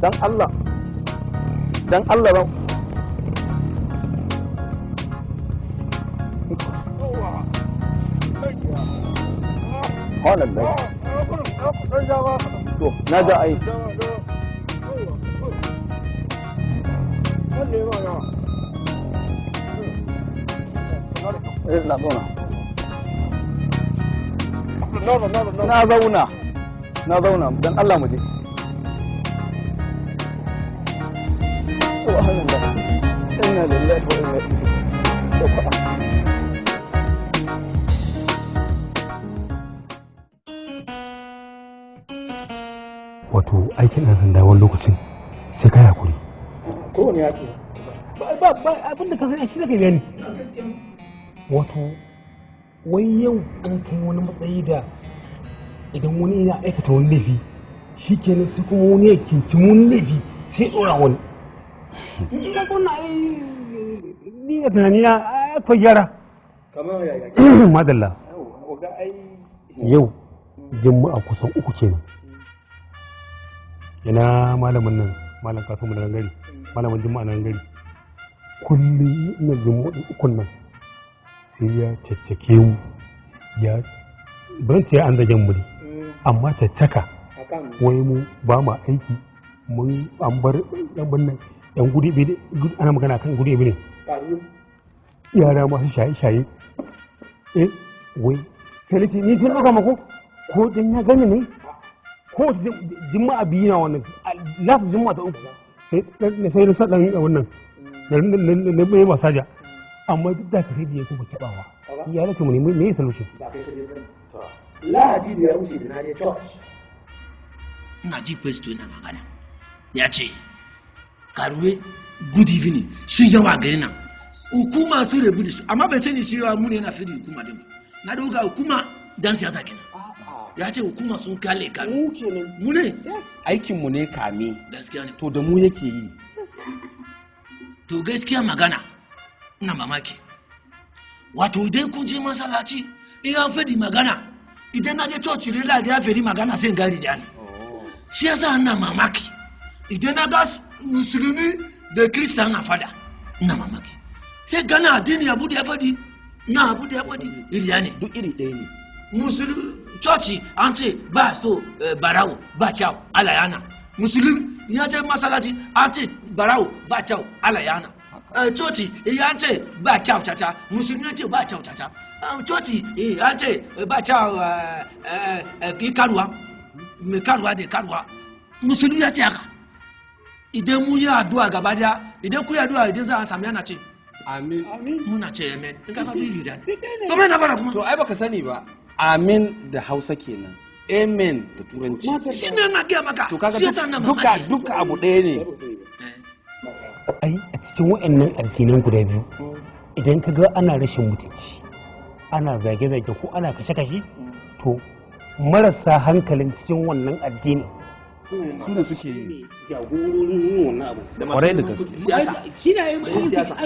Dan Allah. Dan Allah ba. Subhanallah. To, na ja ai. Eh, na zauna. Na zauna. Na zauna, dan Allah mu je. Subhanallah. Inna lillahi wa inna ilaihi raji'un. Wato aikin ɗan sanda wani lokacin sai ka hakuri. Kowane yaƙi. Ba abin da ka sani shi zaka bayani. Wato wai yau an kai wani matsayi da idan wani yana aikata wani laifi Shikenan sai kuma wani ya kinkimi wani laifi sai ɗora wani. Ka kuna ai ni a tunanina akwai gyara. Madalla. Yau juma'a kusan 3 kenan. Ina malamin nan, malam Kasimu na gari, malamin juma'a na gari. Kullum ina juma'a 3 nan sai ya caccake mu, ya ban ce an zage mu ne, amma caccaka wai mu ba ma aiki, mun an bar yan bannan yan gudi bi, ana magana kan gudi bi ne, yara masu shaye-shaye. Wai sai nake ni sai ɗauka mako ko dan ya gani ne ko wata juma'a biyu na wannan last juma'a ta 3 sai na sa dan wannan na mai masaja, amma duk da ka sai da ya kuma tabawa ya nace mu ne me solution. Lahadi da ya wuce da na je church, ina ji pastor yana magana, ya ce karuwe good evening sun yawa gari nan, hukuma sun rabu da su, amma bai sani cewa mu ne yana fi da hukuma din ba. Na dauka hukuma dan siyasa kenan. Ya ce hukuma sun kale karu mu ne, aikin mu ne kame. Gaskiya ne. To da mu yake yi. To gaskiya magana ina mamaki, wato idan kun je masallaci in an fadi magana, idan na je coci rila da ya fadi magana sai in gari da ne. Shi yasa ina mamaki idan na ga musulmi da kirista na fada, ina mamaki sai gana addini abu da ya fadi na abu da ya fadi iri ne, duk iri ɗaya ne. Musulmi coci an ce ba so barawo ba kyau Allah yana, musulmi ya je masallaci an ce barawo ba kyau Allah yana, coci ya ce ba kyau caca, musulmi ya ce ba kyau caca, coci ya ce ba kyau karuwa, mai karuwa da karuwa, musulmi ya ce haka. Idan mun yi addu'a gaba daya, idan ku yi addu'a idan za a sami yana ce amin, muna ce amen, in ka faɗi iri da to me na fara kuma. To ai baka sani ba, amin da Hausa kenan, amen da Turanci. Shi ne na gaya maka. To kaga shi yasa na duka mamaki. Duka abu ɗaya ne. Ai a cikin waɗannan addinan guda biyu, idan ka ga ana rashin mutunci, ana zage-zage ko ana kashe-kashe, to marasa hankalin cikin wannan addinin su ne suke yi jagororin wannan abu. Kwarai da gaske. Shi ne ai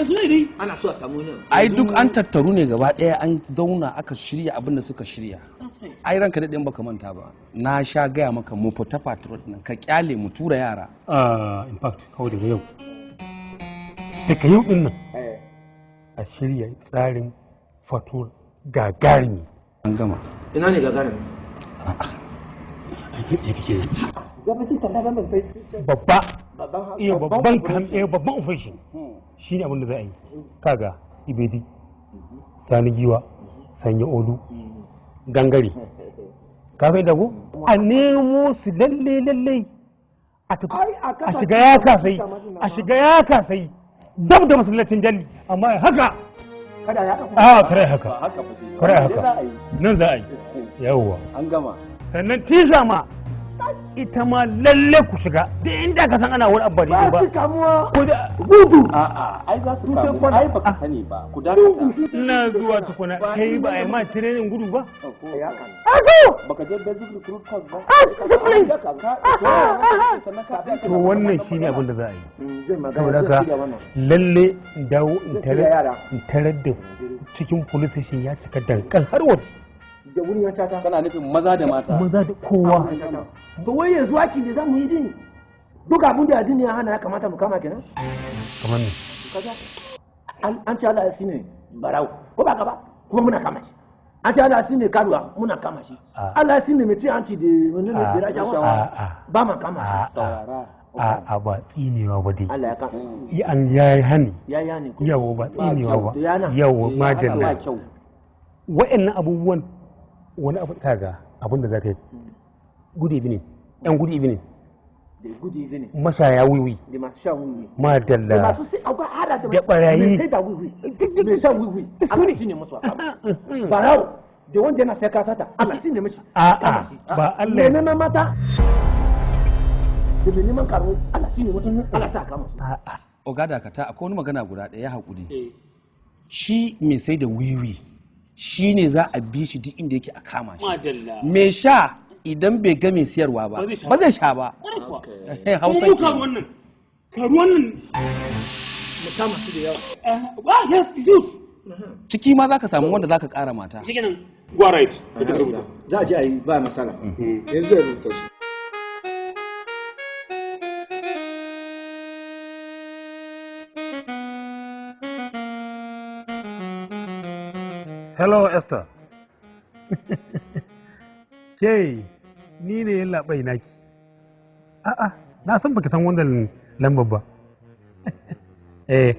su ne dai. Ana so a samu wani. Ai duk an tattaru ne gaba ɗaya, an zauna aka shirya abin da suka shirya. Ai ranka daɗe in baka manta ba, na sha gaya maka mu fita patrol nan, ka kyale mu tura yara. In fact kawai daga yau, daga yau din nan a shirya tsarin fatur gagarumi. An gama. Ina ne gagarumi? Ai kai tsaye kake babba, iya babban kam, eh babban operation shine abin da za a yi. Kaga Ibedi, Sani Giwa, Sanya Olu, Gangare, ka fahimta ko? A nemo su lalle lalle a tafi a shiga ya kasai, a shiga ya kasai dab da masallacin Jalli, amma haka a kare haka, kare haka nan za a yi yawwa. An gama. Sannan tisha ma ita ma lalle ku shiga duk inda ka san ana wani abu ba ba su kamuwa ko da gudu. A'a ai za su kamu, ai baka sani ba, ku dakata. Ina zuwa tukuna, kai ba a yi ma training gudu ba. Baka je basic recruit course ba. To wannan shine abin da za a yi. Saboda haka lalle in dawo in tarar da cikin police station ya cika dankan har waje. Da wurin ya tata. Kana nufin maza da mata? Maza da kowa. To wai yanzu haki ne za mu yi din? Duk abin da addini ya hana ya kamata mu kama kenan? Kamar ne. Kaga an ce Allah shi ne barawo ko ba ka ba, kuma muna kama shi. An ce Allah shi ne karuwa, muna kama shi. Allah shi ne mai cin hanci da menene da rashawa, ba ma kama shi. A'a ba tsinewa ba dai. Allah ya kama. Yi an yayi hani. Ya yi hani ko. Yawo ba tsinewa ba. To yana. Yawo madalla. Wa'annan abubuwan wani abu kaga abin da za ka yi. Good evening. Yan good evening. Da good evening. Mashaya wiwi. Da masu shan wiwi. Madalla. Da masu sai akwai hada da Da barayi. Mai sai da wiwi. Mai shan wiwi. Allah shi ne musu a kama. Barawo da wanda yana sai ka sata Allah shi ne mishi. A'a ba Allah. Mai neman mata. Da mai neman karo Allah shi ne musu. Allah sa a kama su. Oga dakata, akwai wani magana guda ɗaya, ya haƙuri. Shi mai sai da wiwi shi ne za a bi shi duk inda yake a kama shi. Madalla. Mai sha idan bai ga mai siyarwa ba ba zai sha ba. Kuma mu karuwan nan, karuwan nan mu kama su da yawa. Wa yes yes. Ciki ma zaka samu wanda zaka kara mata. Shikenan, go right, ka ji rubuta. Za a je a yi, ba masala. Yanzu ya rubuta su. Hello Esther. Ke ni ne labai naki. A'a, na san baki san wannan lambar ba. Eh.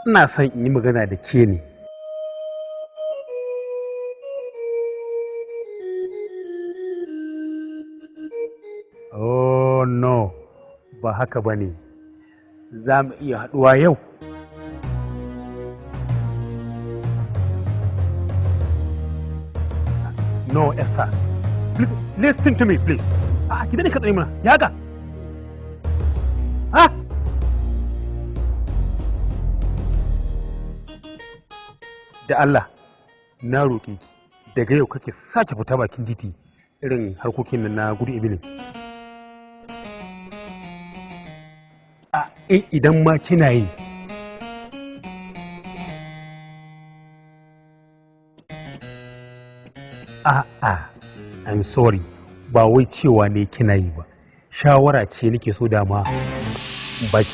Ina son in yi magana da ke ne. Oh no, ba haka ba ne. Za mu iya haɗuwa yau. No, Esther. Please, listen to me, please. Ah, ki dane ka tsaye mana. Ya haka? Ah! Da Allah, na roƙe ki. Daga yau kake sake fita bakin titi irin harkokin nan na gudu evening. Ah, idan ma kina yi. A'a, I'm sorry, ba wai cewa ne kina yi ba. Shawara ce nake so dama baki.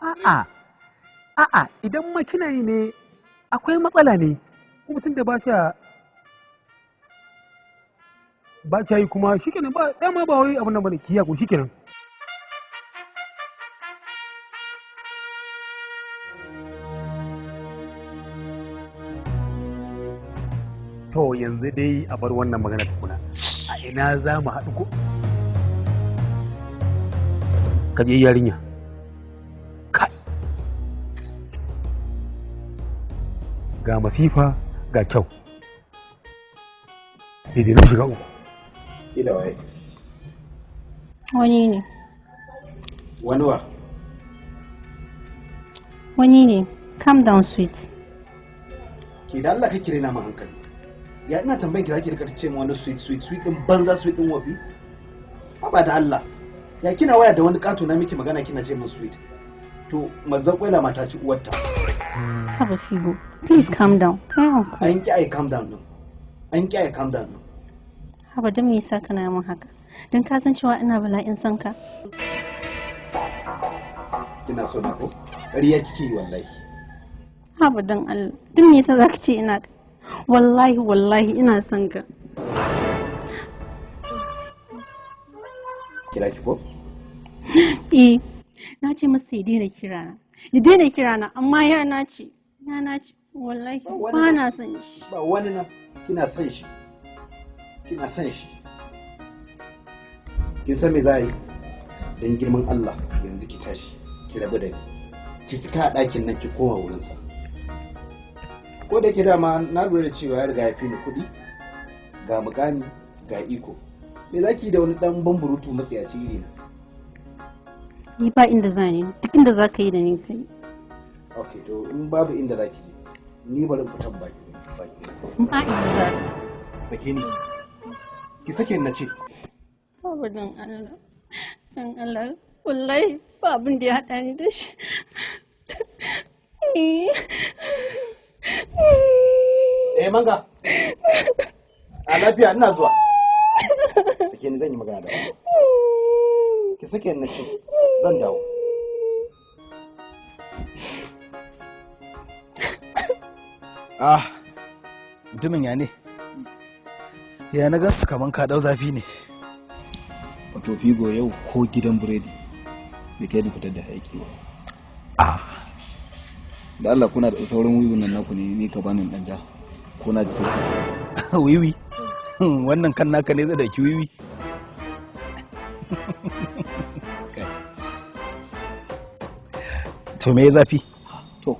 A'a, a'a, idan ma kina yi ne akwai matsala ne. Kuma tun da ba kya yi kuma shikenan, ba dama ba wai abin nan bane, ki yako shikenan. To yanzu dai a bar wannan magana tukuna. A ina za mu haɗu ko? Ka je yarinya. Kai. Ga masifa ga kyau. Daidai na shiga uku. Ila waye? Wani ne. Wani wa? Wani ne. Calm down, sweet. Ki da Allah ka kire na mu hankali. Ya ina tambayin ki zaki rika ce mu wani sweet sweet sweet din banza, sweet din wafi? Haba da Allah. Ya kina waya da wani kato na miki magana kina ce mun sweet. To mazzan kwaila mata ci uwarta. Haba Figo, please calm down. Kai hankali. An ki ai calm down din. An ki ai calm down din. Haba, don me yasa kana mun haka? Don ka san cewa ina bala'in son ka. Kina so na ko? Ƙarya kike yi wallahi. Haba don Allah. Don me yasa zaka ce ina? Wallahi wallahi ina son ka. Kira ki ko? Eh, na ce masa ya daina kirana. Ya daina kirana, amma ya nace. Ya nace wallahi ba na son shi. Ba wani nan kina son shi. Kina son shi. Kin san me za a yi? Don girman Allah yanzu ki tashi ki rabu da ni. Ki fita a ɗakin nan ki koma wurinsa. Ko da yake dama na lura da cewa ya riga ya fi ni kuɗi, ga mukami, ga iko. Me za ki yi da wani ɗan bamburutu matsiyaci iri na? Ni ba inda za ni, duk inda za ka yi da ni kai. Ok, to in babu inda za ki je, ni bari in fitan baki baki. Ba inda za ka. Sake ni. Ki sake ni na ce. Babu, don Allah. Don Allah, wallahi ba abin da ya haɗa ni da shi. Eh manga. A lafiya, ina zuwa. Sake ni, zan yi magana da wani. Ki sake ni na ce, zan dawo. Ah, mutumin ya ne? Ya na gansu kaman ka dau zafi ne. Wato Figo, yau ko gidan biredi bai kai da fitar da hayaki ba. Ah. Da Allah kuna da sauran wiwin nan naku ne, ni ka bani dan ja ko na ji sauki. Wiwi. Wannan kan naka ne zai daki wiwi. Kai. To me ya zafi? To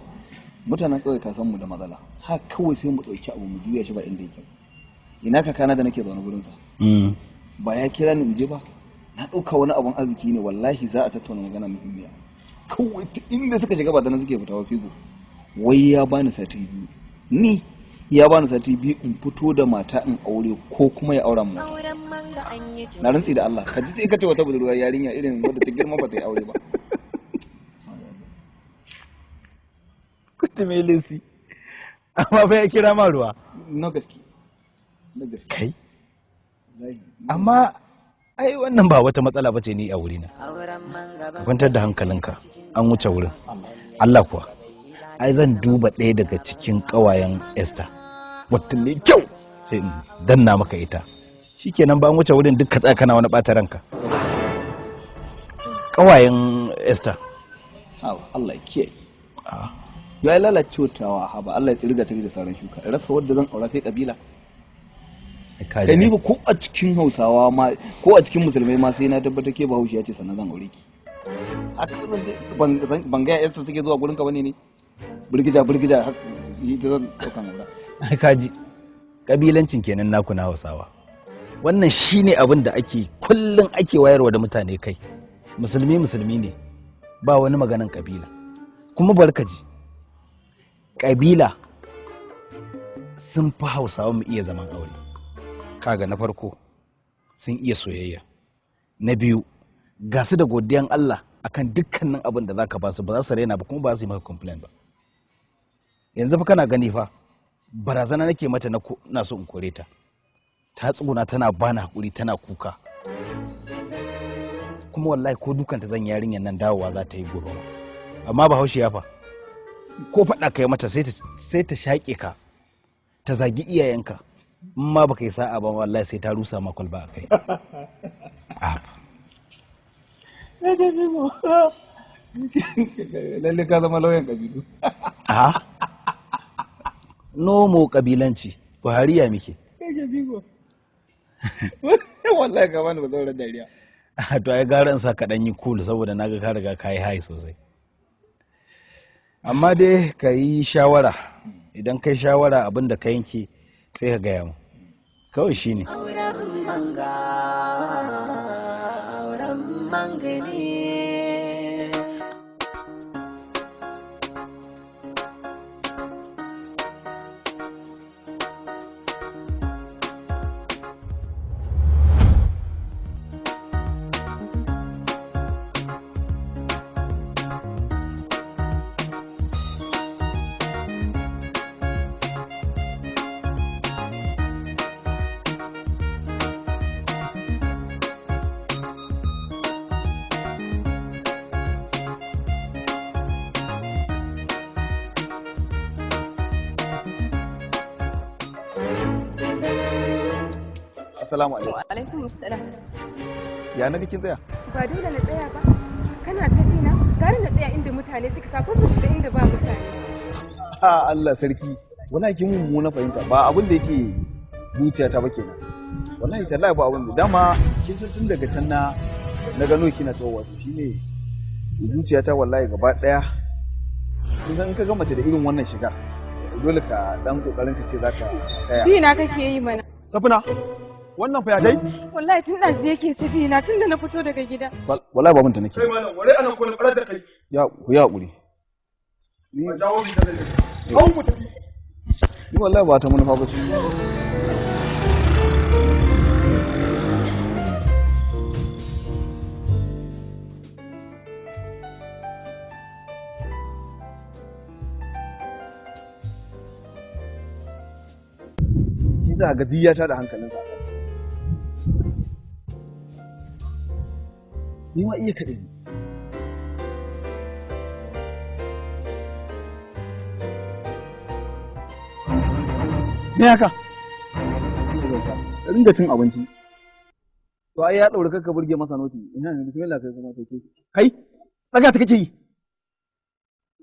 mutanen ƙauye ka san mu da matsala. Ha kawai sai mu ɗauki abu mu juya shi ba inda yake. Ina kakana da nake zaune gurinsa. Ba ya kira ni in je ba. Na ɗauka wani abun arziki ne, wallahi za a tattauna magana muhimmiya. Kawai ta inda suka shiga ba ta nan suke fitawa figo. Wai ya bani sati 2. Ni ya bani sati 2 in fito da mata in aure ko kuma ya aura mu. Na rantsi da Allah, ka ji sai ka ce wata budurwar yarinya irin wadda ta girma ba ta yi aure ba. Kutume Lesi. Amma fa ya kira ma ruwa. Na gaske. Na gaske. Kai. Amma ai wannan ba wata matsala bace ni a wurina. Ka kwantar da hankalinka, an wuce wurin. Allah kuwa. Ai zan duba ɗaya daga cikin ƙawayen Esther. Wata mai kyau sai in danna maka ita. Shikenan ba an wuce wurin duk ka tsaya kana wani ɓata ranka. Ƙawayen Esther. Allah ya kiyaye. Ya lalacewa haba Allah ya tsirga tare da sauran shuka. Rasa wadda zan aura sai kabila. Kai ni ba ko a cikin Hausawa ma ko a cikin musulmai ma sai na tabbatar ke Bahaushe ya ce sannan zan aure ki. Haka ban ga yarsa suke zuwa gurin ka bane ne. Burgija burgija shi ta zan daukan aura. Ai kaji kabilancin kenan naku na Hausawa. Wannan shine abin da ake kullun ake wayarwa da mutane kai. Musulmi musulmi ne ba wani maganan kabila. Kuma barkaji kabila sun fi Hausawa mu iya zaman aure. Kaga na farko sun iya soyayya, na biyu ga su da godiyan Allah akan dukkanin abin da zaka ba su, ba za su raina ba kuma ba za su yi maka complain ba. Yanzu fa kana gani fa barazana nake mata na so in kore ta, ta tsuguna tana bani hakuri tana kuka, kuma wallahi ko dukanta zan yarinyar nan dawowa za ta yi gobe ma. Amma Bahaushe ya fa ko faɗa kai mata sai ta shaƙe ka, ta zagi iyayenka, in ma baka yi sa'a ba wallahi sai ta rusa ma kwalba a kai. Lalle ka zama lauyan kabilu. A nomo kabilanci Buhari ya muke. Wallahi ka bani bazaurar dariya. To ai gara in sa ka ɗan yi cool saboda naga ka riga ka yi high sosai. Amma dai ka yi shawara, idan kai shawara abin da ka yanke sai ka gaya mu kawai shi ne. Auren manga, auren manga ne. Assalamu alaikum. Wa alaikum assalam. Ya naga kin tsaya? Ba dole na tsaya ba. Kana tafi na? Gara na tsaya inda mutane suka kafin mu shiga inda ba mutane. Ha Allah sarki. Wallahi kin mummuna fahimta ba abin da yake zuciyata ba kenan. Wallahi tallahi ba abin da dama kin san tun daga can na gano kina tsawo wato shine zuciyata wallahi gaba daya. Kin san in ka ga mace da irin wannan shiga dole ka dan kokarin ka ce zaka tsaya. Bi na kake yi mana. Safina wannan fa ya dai? Wallahi tun ɗazu yake tafi na tun da na fito daga gida. Wallahi babun ta nake. Kai malam, ware anan ko na farar da kai. Ya ku ya hakuri. Ni ba jawo mi da kai. Hau mu tafi. Ni wallahi ba ta manufa ba ce. Shi za ga diya ta da hankalinsa. Ni ma iya kaɗe ni. Me haka? Ka ringa cin abinci. To ai ya ɗaure kakka burge masa noti. Ina ne bismillah kai kuma to ke. Kai, tsaga ta kake yi.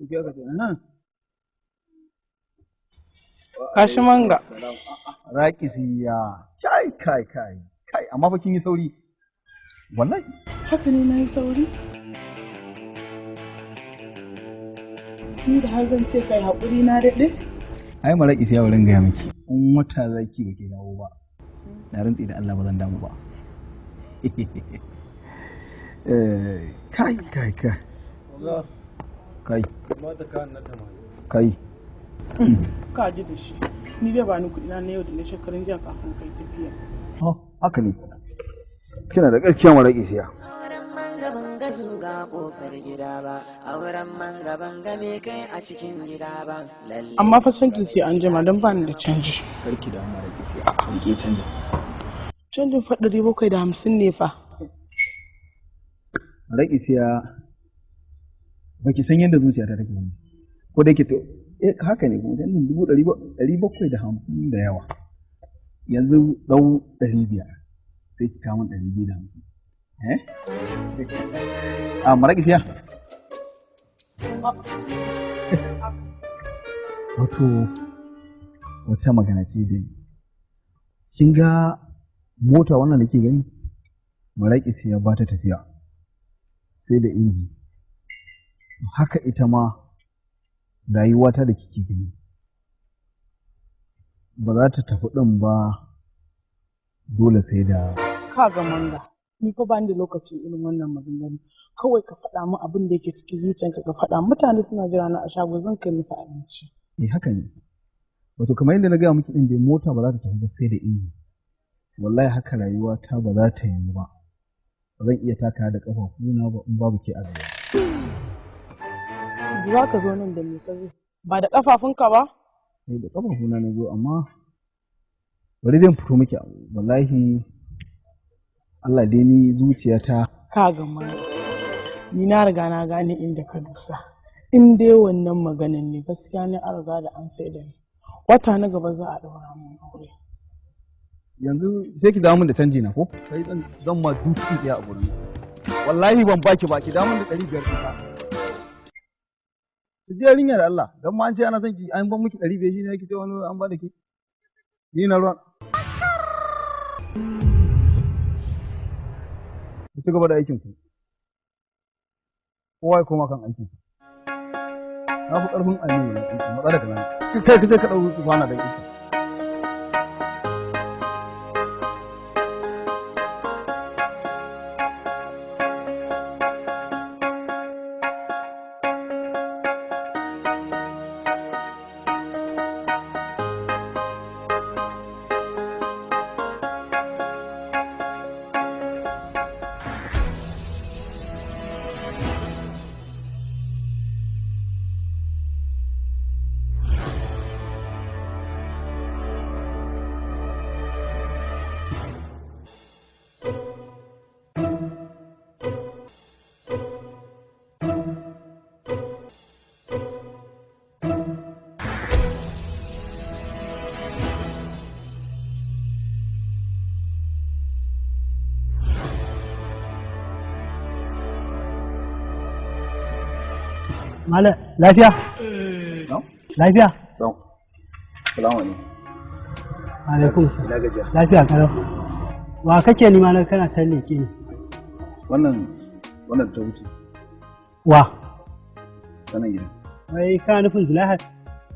To ke aka ce, "Aha." Kashi manga. Raƙisiya. Kai kai kai. Kai amma fa kin yi sauri. Wallahi. Haka ne na yi sauri. Ni da har zan ce kai haƙuri na daɗe. Ai mara isiya wurin gaya miki. In wata zaki ba ke dawo ba. Na rantsi da Allah ba zan damu ba. Kai kai kai. Kai. Kai. Ka ji da shi. Ni dai ba ni kuɗi na yau da na shekarun jiya kafin kai tafiya. Haka ne. Kina da gaskiya mara siya. Manga zuga kofar gida ba, auren manga banga me kai a cikin gida ba. Amma fa canjin sai an jima don ba ni da canji. Karki da mara siya. Rike canjin. Canjin fa 750 ne fa. Mara siya baki san yadda zuciyata take ba. Ko da yake to haka ne kuma canjin 750 da yawa. Yanzu dau 500 sai ki kawo 250. Eh? A mara siya. Wato wata magana ce da ni. Kin ga mota wannan da ke gani? Maraƙi siya ba ta tafiya sai da inji. Haka ita ma rayuwata da kike gani ba za ta tafi ɗin ba dole sai da. Ka ga manga. Ni fa ba ni da lokacin irin wannan maganganu. Kawai ka faɗa min abin da yake cikin zuciyanka ka faɗa. Mutane suna jira na a shago zan kai musu abinci. Eh haka ne. Wato kamar yadda na gaya miki ɗin dai mota ba za ta tafi ba sai da inji. Wallahi haka rayuwa ta ba za ta yiwu ba. Ba zan iya taka da ƙafafuna ba in babu ke a gaba. Za ka zo nan da me ka zo? Ba da ƙafafunka ba? Eh da ƙafafuna na zo amma bari zan fito miki wallahi Allah dai ni zuciyata. Ka ga manga. Ni na riga na gane inda ka dosa. In dai wannan maganan ne gaskiya ne an riga da an sai da ni. Wata na gaba za a ɗaura mun aure. Yanzu sai ki dawo min da canji na ko? Kai zan ma duki tsaya a gurin. Wallahi ban baki ba ki dawo min da 500 ɗinka. Ki ji yarinya da Allah dan ma an ce ana son ki an ban miki 500 shine ki ce wani an ba da ki. Ni na ruwan. Ku ci gaba da aikin ku. Kowa ya koma kan aikinsa. Na fi ƙarfin aminu na aiki matsa daga nan. Kai ka je ka ɗau kwana da aiki. Malam, lafiya? Lafiya? Sau. Salamu alaikum. Alaikum salam. Ina gajiya. Lafiya kalau. Wa kake nima na kana ta leƙe ni? Wannan wannan ta wuce. Wa? Ta nan gidan. Wai kana nufin Zulaihat?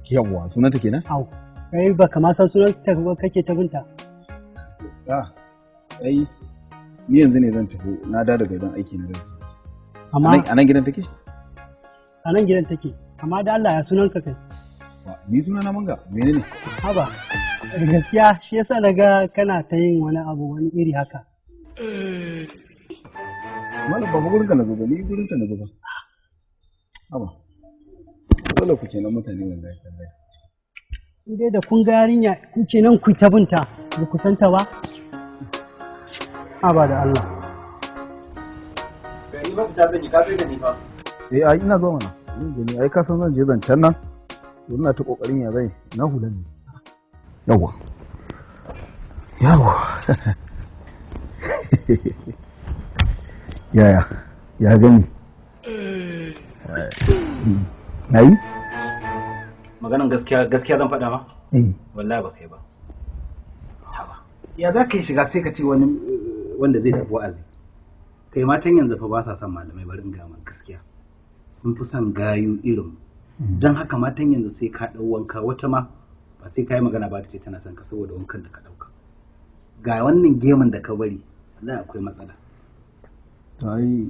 Yawwa, sunanta kenan? Au. Kai ba kama san sunanta ba kake ta binta. Ah, ai ni yanzu ne zan tafi na da daga wajen aiki na gaji. Amma A nan gidan take? A nan gidan take. Amma da Allah ya sunanka kai. Ni suna na manga, menene? Haba. Gaskiya shi yasa na ga kana ta yin wani abu wani iri haka. Malam ba gurin ka na zo ba, ni gurin ta na zo ba. Haba. Dole ku kenan mutane wallahi tallahi. In dai da kun ga yarinya kuke nan ku ta binta ba ku santa ba? Haba da Allah. Gari ba fita zan yi ka sai da ni fa. Eh ai ina zuwa mana. Ni gani ai ka san zan je zancen nan. Ina ta kokarin ya zai na hulan ne. Yawwa. Yawwa. Yaya, ya gani? Na yi? Maganan gaskiya gaskiya zan faɗa ma? Eh. Wallahi ba kai ba. Ya za ka yi shiga sai ka ce wani wanda zai tafi wa'azi. Kai matan yanzu fa ba sa son malamai bari in gama gaskiya. Sun fi son gayu irin. Don haka matan yanzu sai ka ɗau wanka wata ma ba sai ka yi magana ba ta ce tana son ka saboda wankan da ka ɗauka. Ga wannan gemun da ka bari wallahi akwai matsala. To ai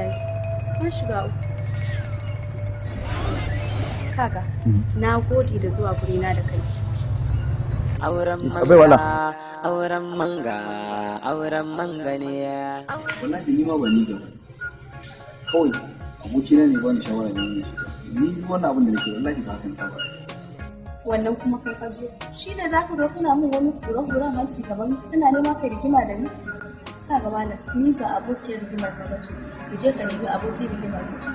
Subhanallahi. Na shiga uku. Kaga, na gode da zuwa gurina da kai. Auren Bai wala. manga, auren manga, auren manga ne. Wallahi ni ma ba ni da kawai abokina ne ba ni shawara ne ne ni wannan abin da nake wallahi ba kan saba. Wannan kuma kai ka zo. Shi da zaka zo kana min wani kura-kuran hanci gaban kana nema ka rigima da ni? Kaga malam, ni ba abokiyar rigimar ka bace. Ki je ka nemi abokin rigimar ka.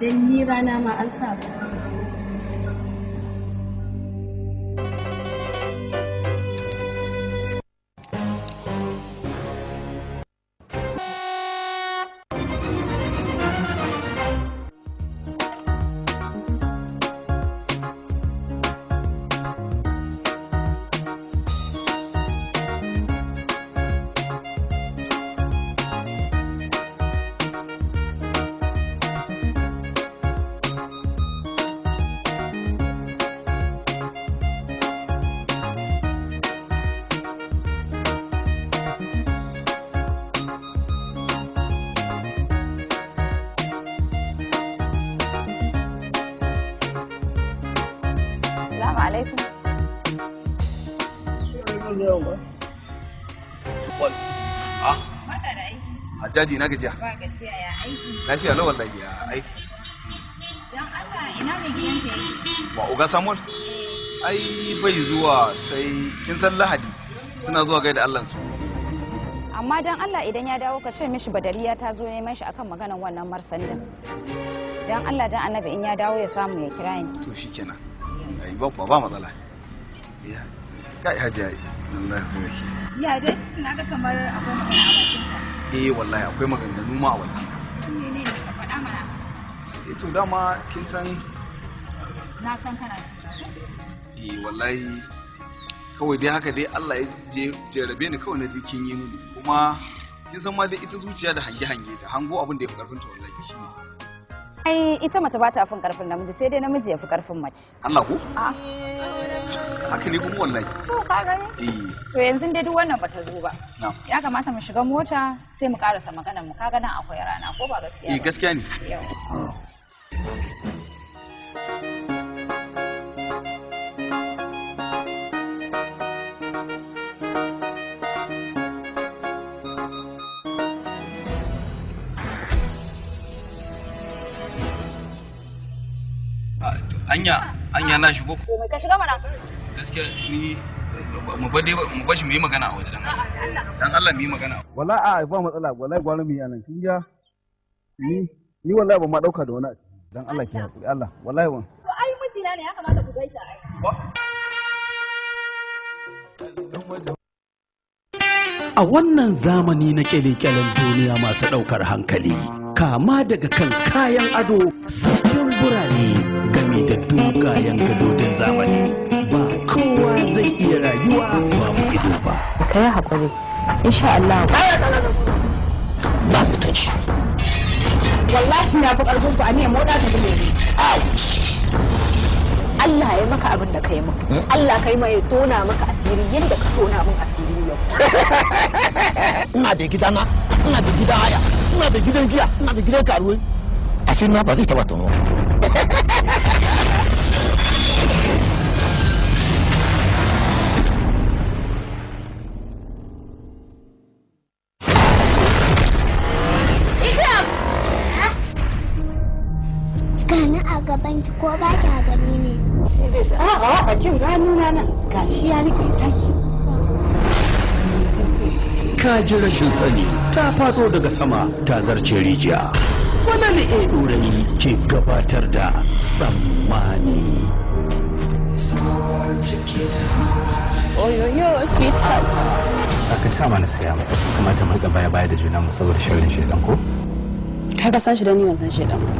Dan ni rana ma an sa ba. Hajjaji na gajiya. Ba gajiya ya aiki. Lafiya lau wallahi ya aiki. Dan Allah ina mai gidanka yake? Wa Oga Samuel? Ai bai zuwa sai kin san Lahadi suna zuwa gaida Allah su. Amma dan Allah idan ya dawo ka ce mishi Badariya ta zo neman shi akan maganan wannan marsandin. Dan Allah dan Annabi in ya dawo ya samu ya kira ni. To shikenan. Ai ba ba matsala. Ya kai Hajiya Allah ya tsare. Ya dai na ga kamar akwai magana a bakin ka. Eh wallahi akwai maganganu ma a baki. Menene ka faɗa mana? Eh to dama kin san na san kana so. Eh wallahi kawai dai haka dai Allah ya jarabe ni kawai na ji kin yi mini kuma kin san ma dai ita zuciya da hange-hange ta hango abin da ya fi karfin ta wallahi shine. Ai ita mace ba ta fin karfin namiji sai dai namiji ya fi karfin mace. Allah ko? A. Haka ne kuma wallahi. To ka gani? Eh. To yanzu dai duk wannan bata zo ba. Na'am. Ya kamata mu shiga mota sai mu karasa maganar mu kaga nan akwai rana ko ba gaskiya ba? Eh gaskiya ne. Yau. Anya na shigo ko ka shiga mana gaskiya ni mu bade mu bashi mu yi magana a waje dan Allah dan Allah mu yi magana wallahi a ba matsala wallahi gwara mu yi anan kin ga ni wallahi ban ma dauka da wani a ciki dan Allah ki hakuri Allah wallahi ban to ai mijina ne ya kamata ku gaisa ai. A wannan zamani na kyale-kyalen duniya masu ɗaukar hankali, kama daga kan kayan ado, sabbin birane game da dogayen gadodin zamani, ba kowa zai iya rayuwa babu ido ba. Ka yi haƙuri, insha Allah. Ba mutunci. Wallahi na fi ƙarfin ku a ne moɗa ta fi lere. Allah ya maka abin da ka yi min. Allah kai mai tona maka asiri yadda ka tona min asiri yau. Ina da gidana, ina da gidan haya, ina da gidan giya, ina da gidan karuwai. Asiri na ba zai taba tono. Ikram! Gani a gaban ki ko ba ki gani ne? A'a, a kin gano na nan gashi ya rike taki. Ka ji rashin sani ta fado daga sama ta zarce rijiya. Wannan ne ɗorayi ke gabatar da Tsammani. Oyoyo, sweetheart. Aka ta mana saya mu kamata mu rika baya baya da juna mu saboda sharrin shedan ko? Kai ka san shi da ni ban san shedan ba.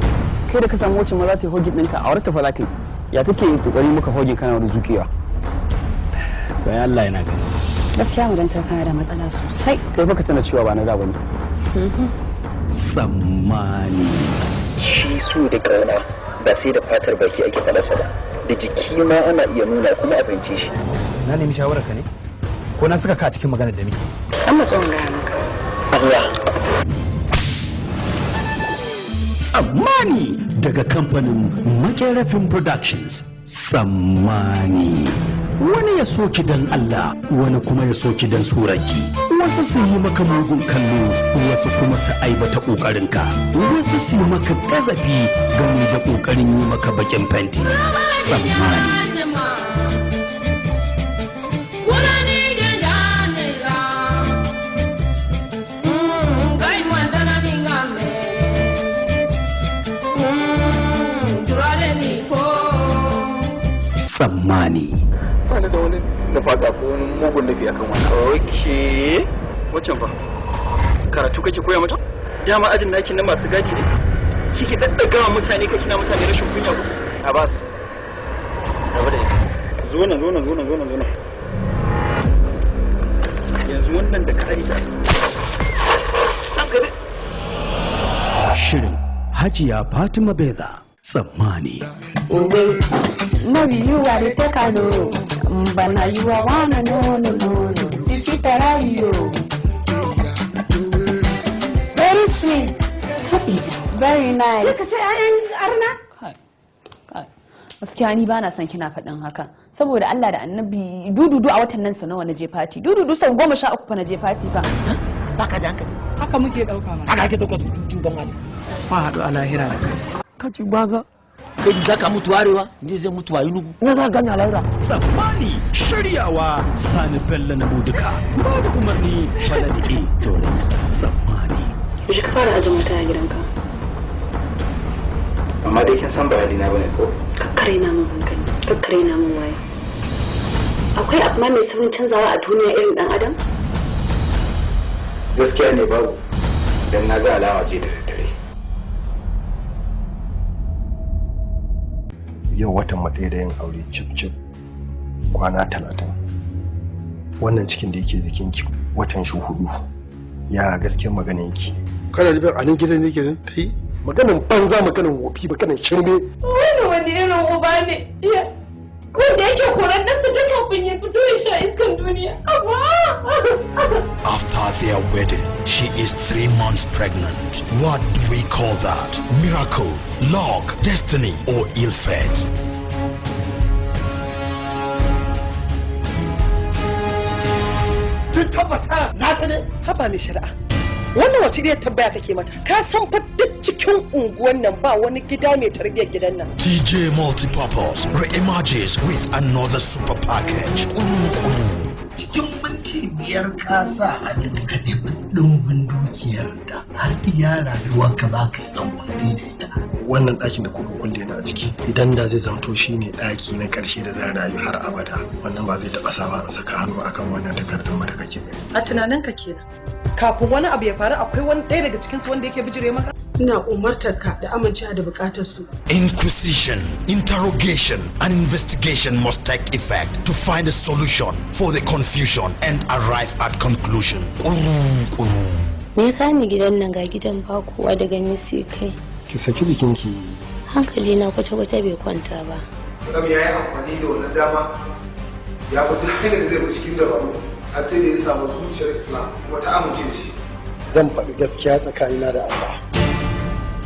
Kai da ka samu wacce ma za ta yi hogin ɗinka a wurin fa za ka yi. Ya take yin kokari muka hogin kana wani zuƙewa. Bayan Allah yana gani. Gaskiya mu dan kana da matsala sosai. Kai fa ka tana cewa ba na da bane. Tsammani. Shi so da ƙauna ba sai da fatar baki ake faɗarsa ba. Da jiki ma ana iya nuna kuma a fahimce shi. Na nemi shawarar ka ne? Ko na saka ka a cikin maganar da muke? An matso in gaya maka. Allah. Tsammani daga kamfanin Makerafin Productions. Tsammani. Wani ya soki dan Allah, wani kuma ya soki dan suraki. Wasu su yi maka mugun kallo, wasu kuma su aibata ƙoƙarinka. Wasu su yi maka gazafi game da ƙoƙarin yi maka baƙin fenti. Tsammani. Tsammani. Ba ni da wani nufaka ko wani mugun nufi akan wannan. Okay. Waccan fa karatu kake koya mata? Dama ajin naki na masu gadi ne? Kike daddagawa mutane kake na mutane rashin kunya ko? Abbas. Rabu da ita. Zo nan zo nan zo nan zo nan zo nan. Yanzu wannan da ka aje ta. Shirin Hajiya Fatima Beza. Tsammani. No be you are the take no, but now you are one no no no no. Sisi Tarayo. Very sweet. Very nice. Sai ka ce 'ya'yan arna? Gaskiya ni bana son kina faɗin haka saboda Allah da Annabi dududu a watan nan sau nawa na je fati, dududu sau 13 fa na je fati fa. Baka da hankali. Haka muke dauka ma. Haka ake dauka tuban wani. Ma haɗu a lahira da kai. Ka ci baza. Kai za ka mutu arewa, ni zai mutu a Enugu. Na za gani a lahira. Tsammani shiryawa Sani Bello na Moduka. Ba da umarni Faladi A. Domin tsammani. Yaushe ka fara ajin mata a gidanka? Amma dai kin san ba halina bane ko? Kakkare na min hankali, kakkare na min waya. Akwai abu ma mai saurin canzawa a duniya irin dan adam? Gaskiya ne babu. Dan na ga alama ce da daddare. Yau watan mu ɗaya da yin aure cip cip kwana 30. Wannan cikin da yake jikinki watan shi 4. Ya gaskiyar magana yake. Kana nufin a nan gidan ne kenan ta yi? Maganin banza, maganin wofi, maganin shirme. Wani irin uba ne wanda yake koran ɗansa tun kafin ya fito ya sha iskan duniya. After their wedding, she is 3 months pregnant. What do we call that? Miracle, luck, destiny, or ill fate? Kin tabbata na sani? Haba mai shari'a. Wannan wace iriyar tambaya kake mata? Ka san fa duk cikin unguwan nan ba wani gida mai tarbiyyar gidan nan. TJ Multipurpose re-emerges with another super package. Kuru Kuru. Cikin minti 5 ka sa hannu ka nemi ɗumbin dukiyar da har iya rayuwarka ba ka yi amfani da ita. Wannan ɗakin da kuka kulle ni a ciki idan da zai zamto shine ɗaki na ƙarshe da zan rayu har abada, wannan ba zai taɓa sawa in saka hannu akan wannan takardun ba da kake gani. A tunaninka kenan. Kafin wani abu ya faru akwai wani ɗaya daga cikinsu wanda yake bijire maka? Ina umartar ka da amincewa da bukatar su. Inquisition, interrogation, and investigation must take effect to find a solution for the confusion and arrive at conclusion. Kuru Kuru. Me ya ni gidan nan ga gidan ba kowa daga ni sai kai. Ki saki jikinki. Hankali na kwata-kwata bai kwanta ba. Sadam ya yi amfani da wannan dama ya bi duk hanyar da zai bi cikin dabaru har sai da ya samu zuciyar Islam kuma ta amince da shi. Zan faɗi gaskiya tsakanina da Allah.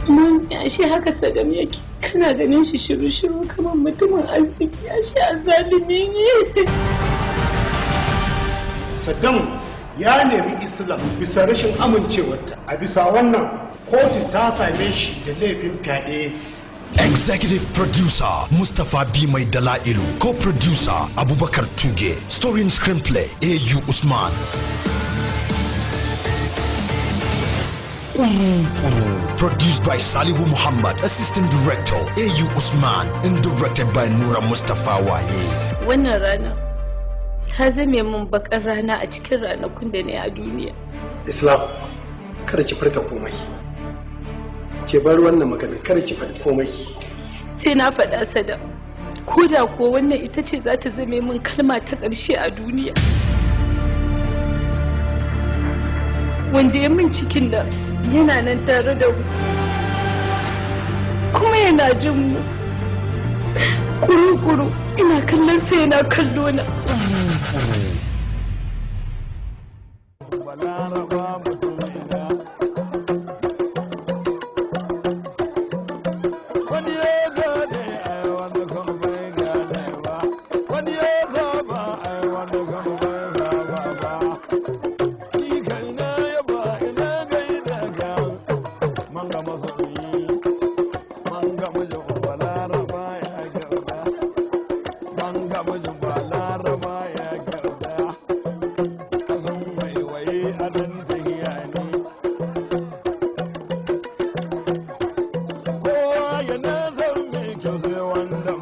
Mami, ashe haka Sadam yake. Kana ganin shi shiru-shiru kamar mutumin arziki, ashe azzalumi ne. Saddam ya nemi Islam bisa rashin amincewarta. A bisa wannan kotu ta same shi da laifin fyaɗe. Executive producer Mustapha B. Mai Dalailu, co-producer Abubakar Tuge, story and screenplay A.U. Usman. Kuru Kuru, produced by Salihu Muhammad, assistant director A.U. Usman, and directed by Nura Mustapha Waye. Wannan rana ta zame min bakar rana a cikin ranakun da ne a duniya. Islam, kada ki furta komai. Ke bar wannan maganar, kada ki faɗi komai. Sai na faɗa Sadam. Ko da ko wannan ita ce za ta zame min kalma ta ƙarshe a duniya. Wanda ya min cikin da yana nan tare da mu. Kuma yana jin mu. Kuru-kuru ina kallon sa yana kallo na. Kowa yana son mai kyau sai wanda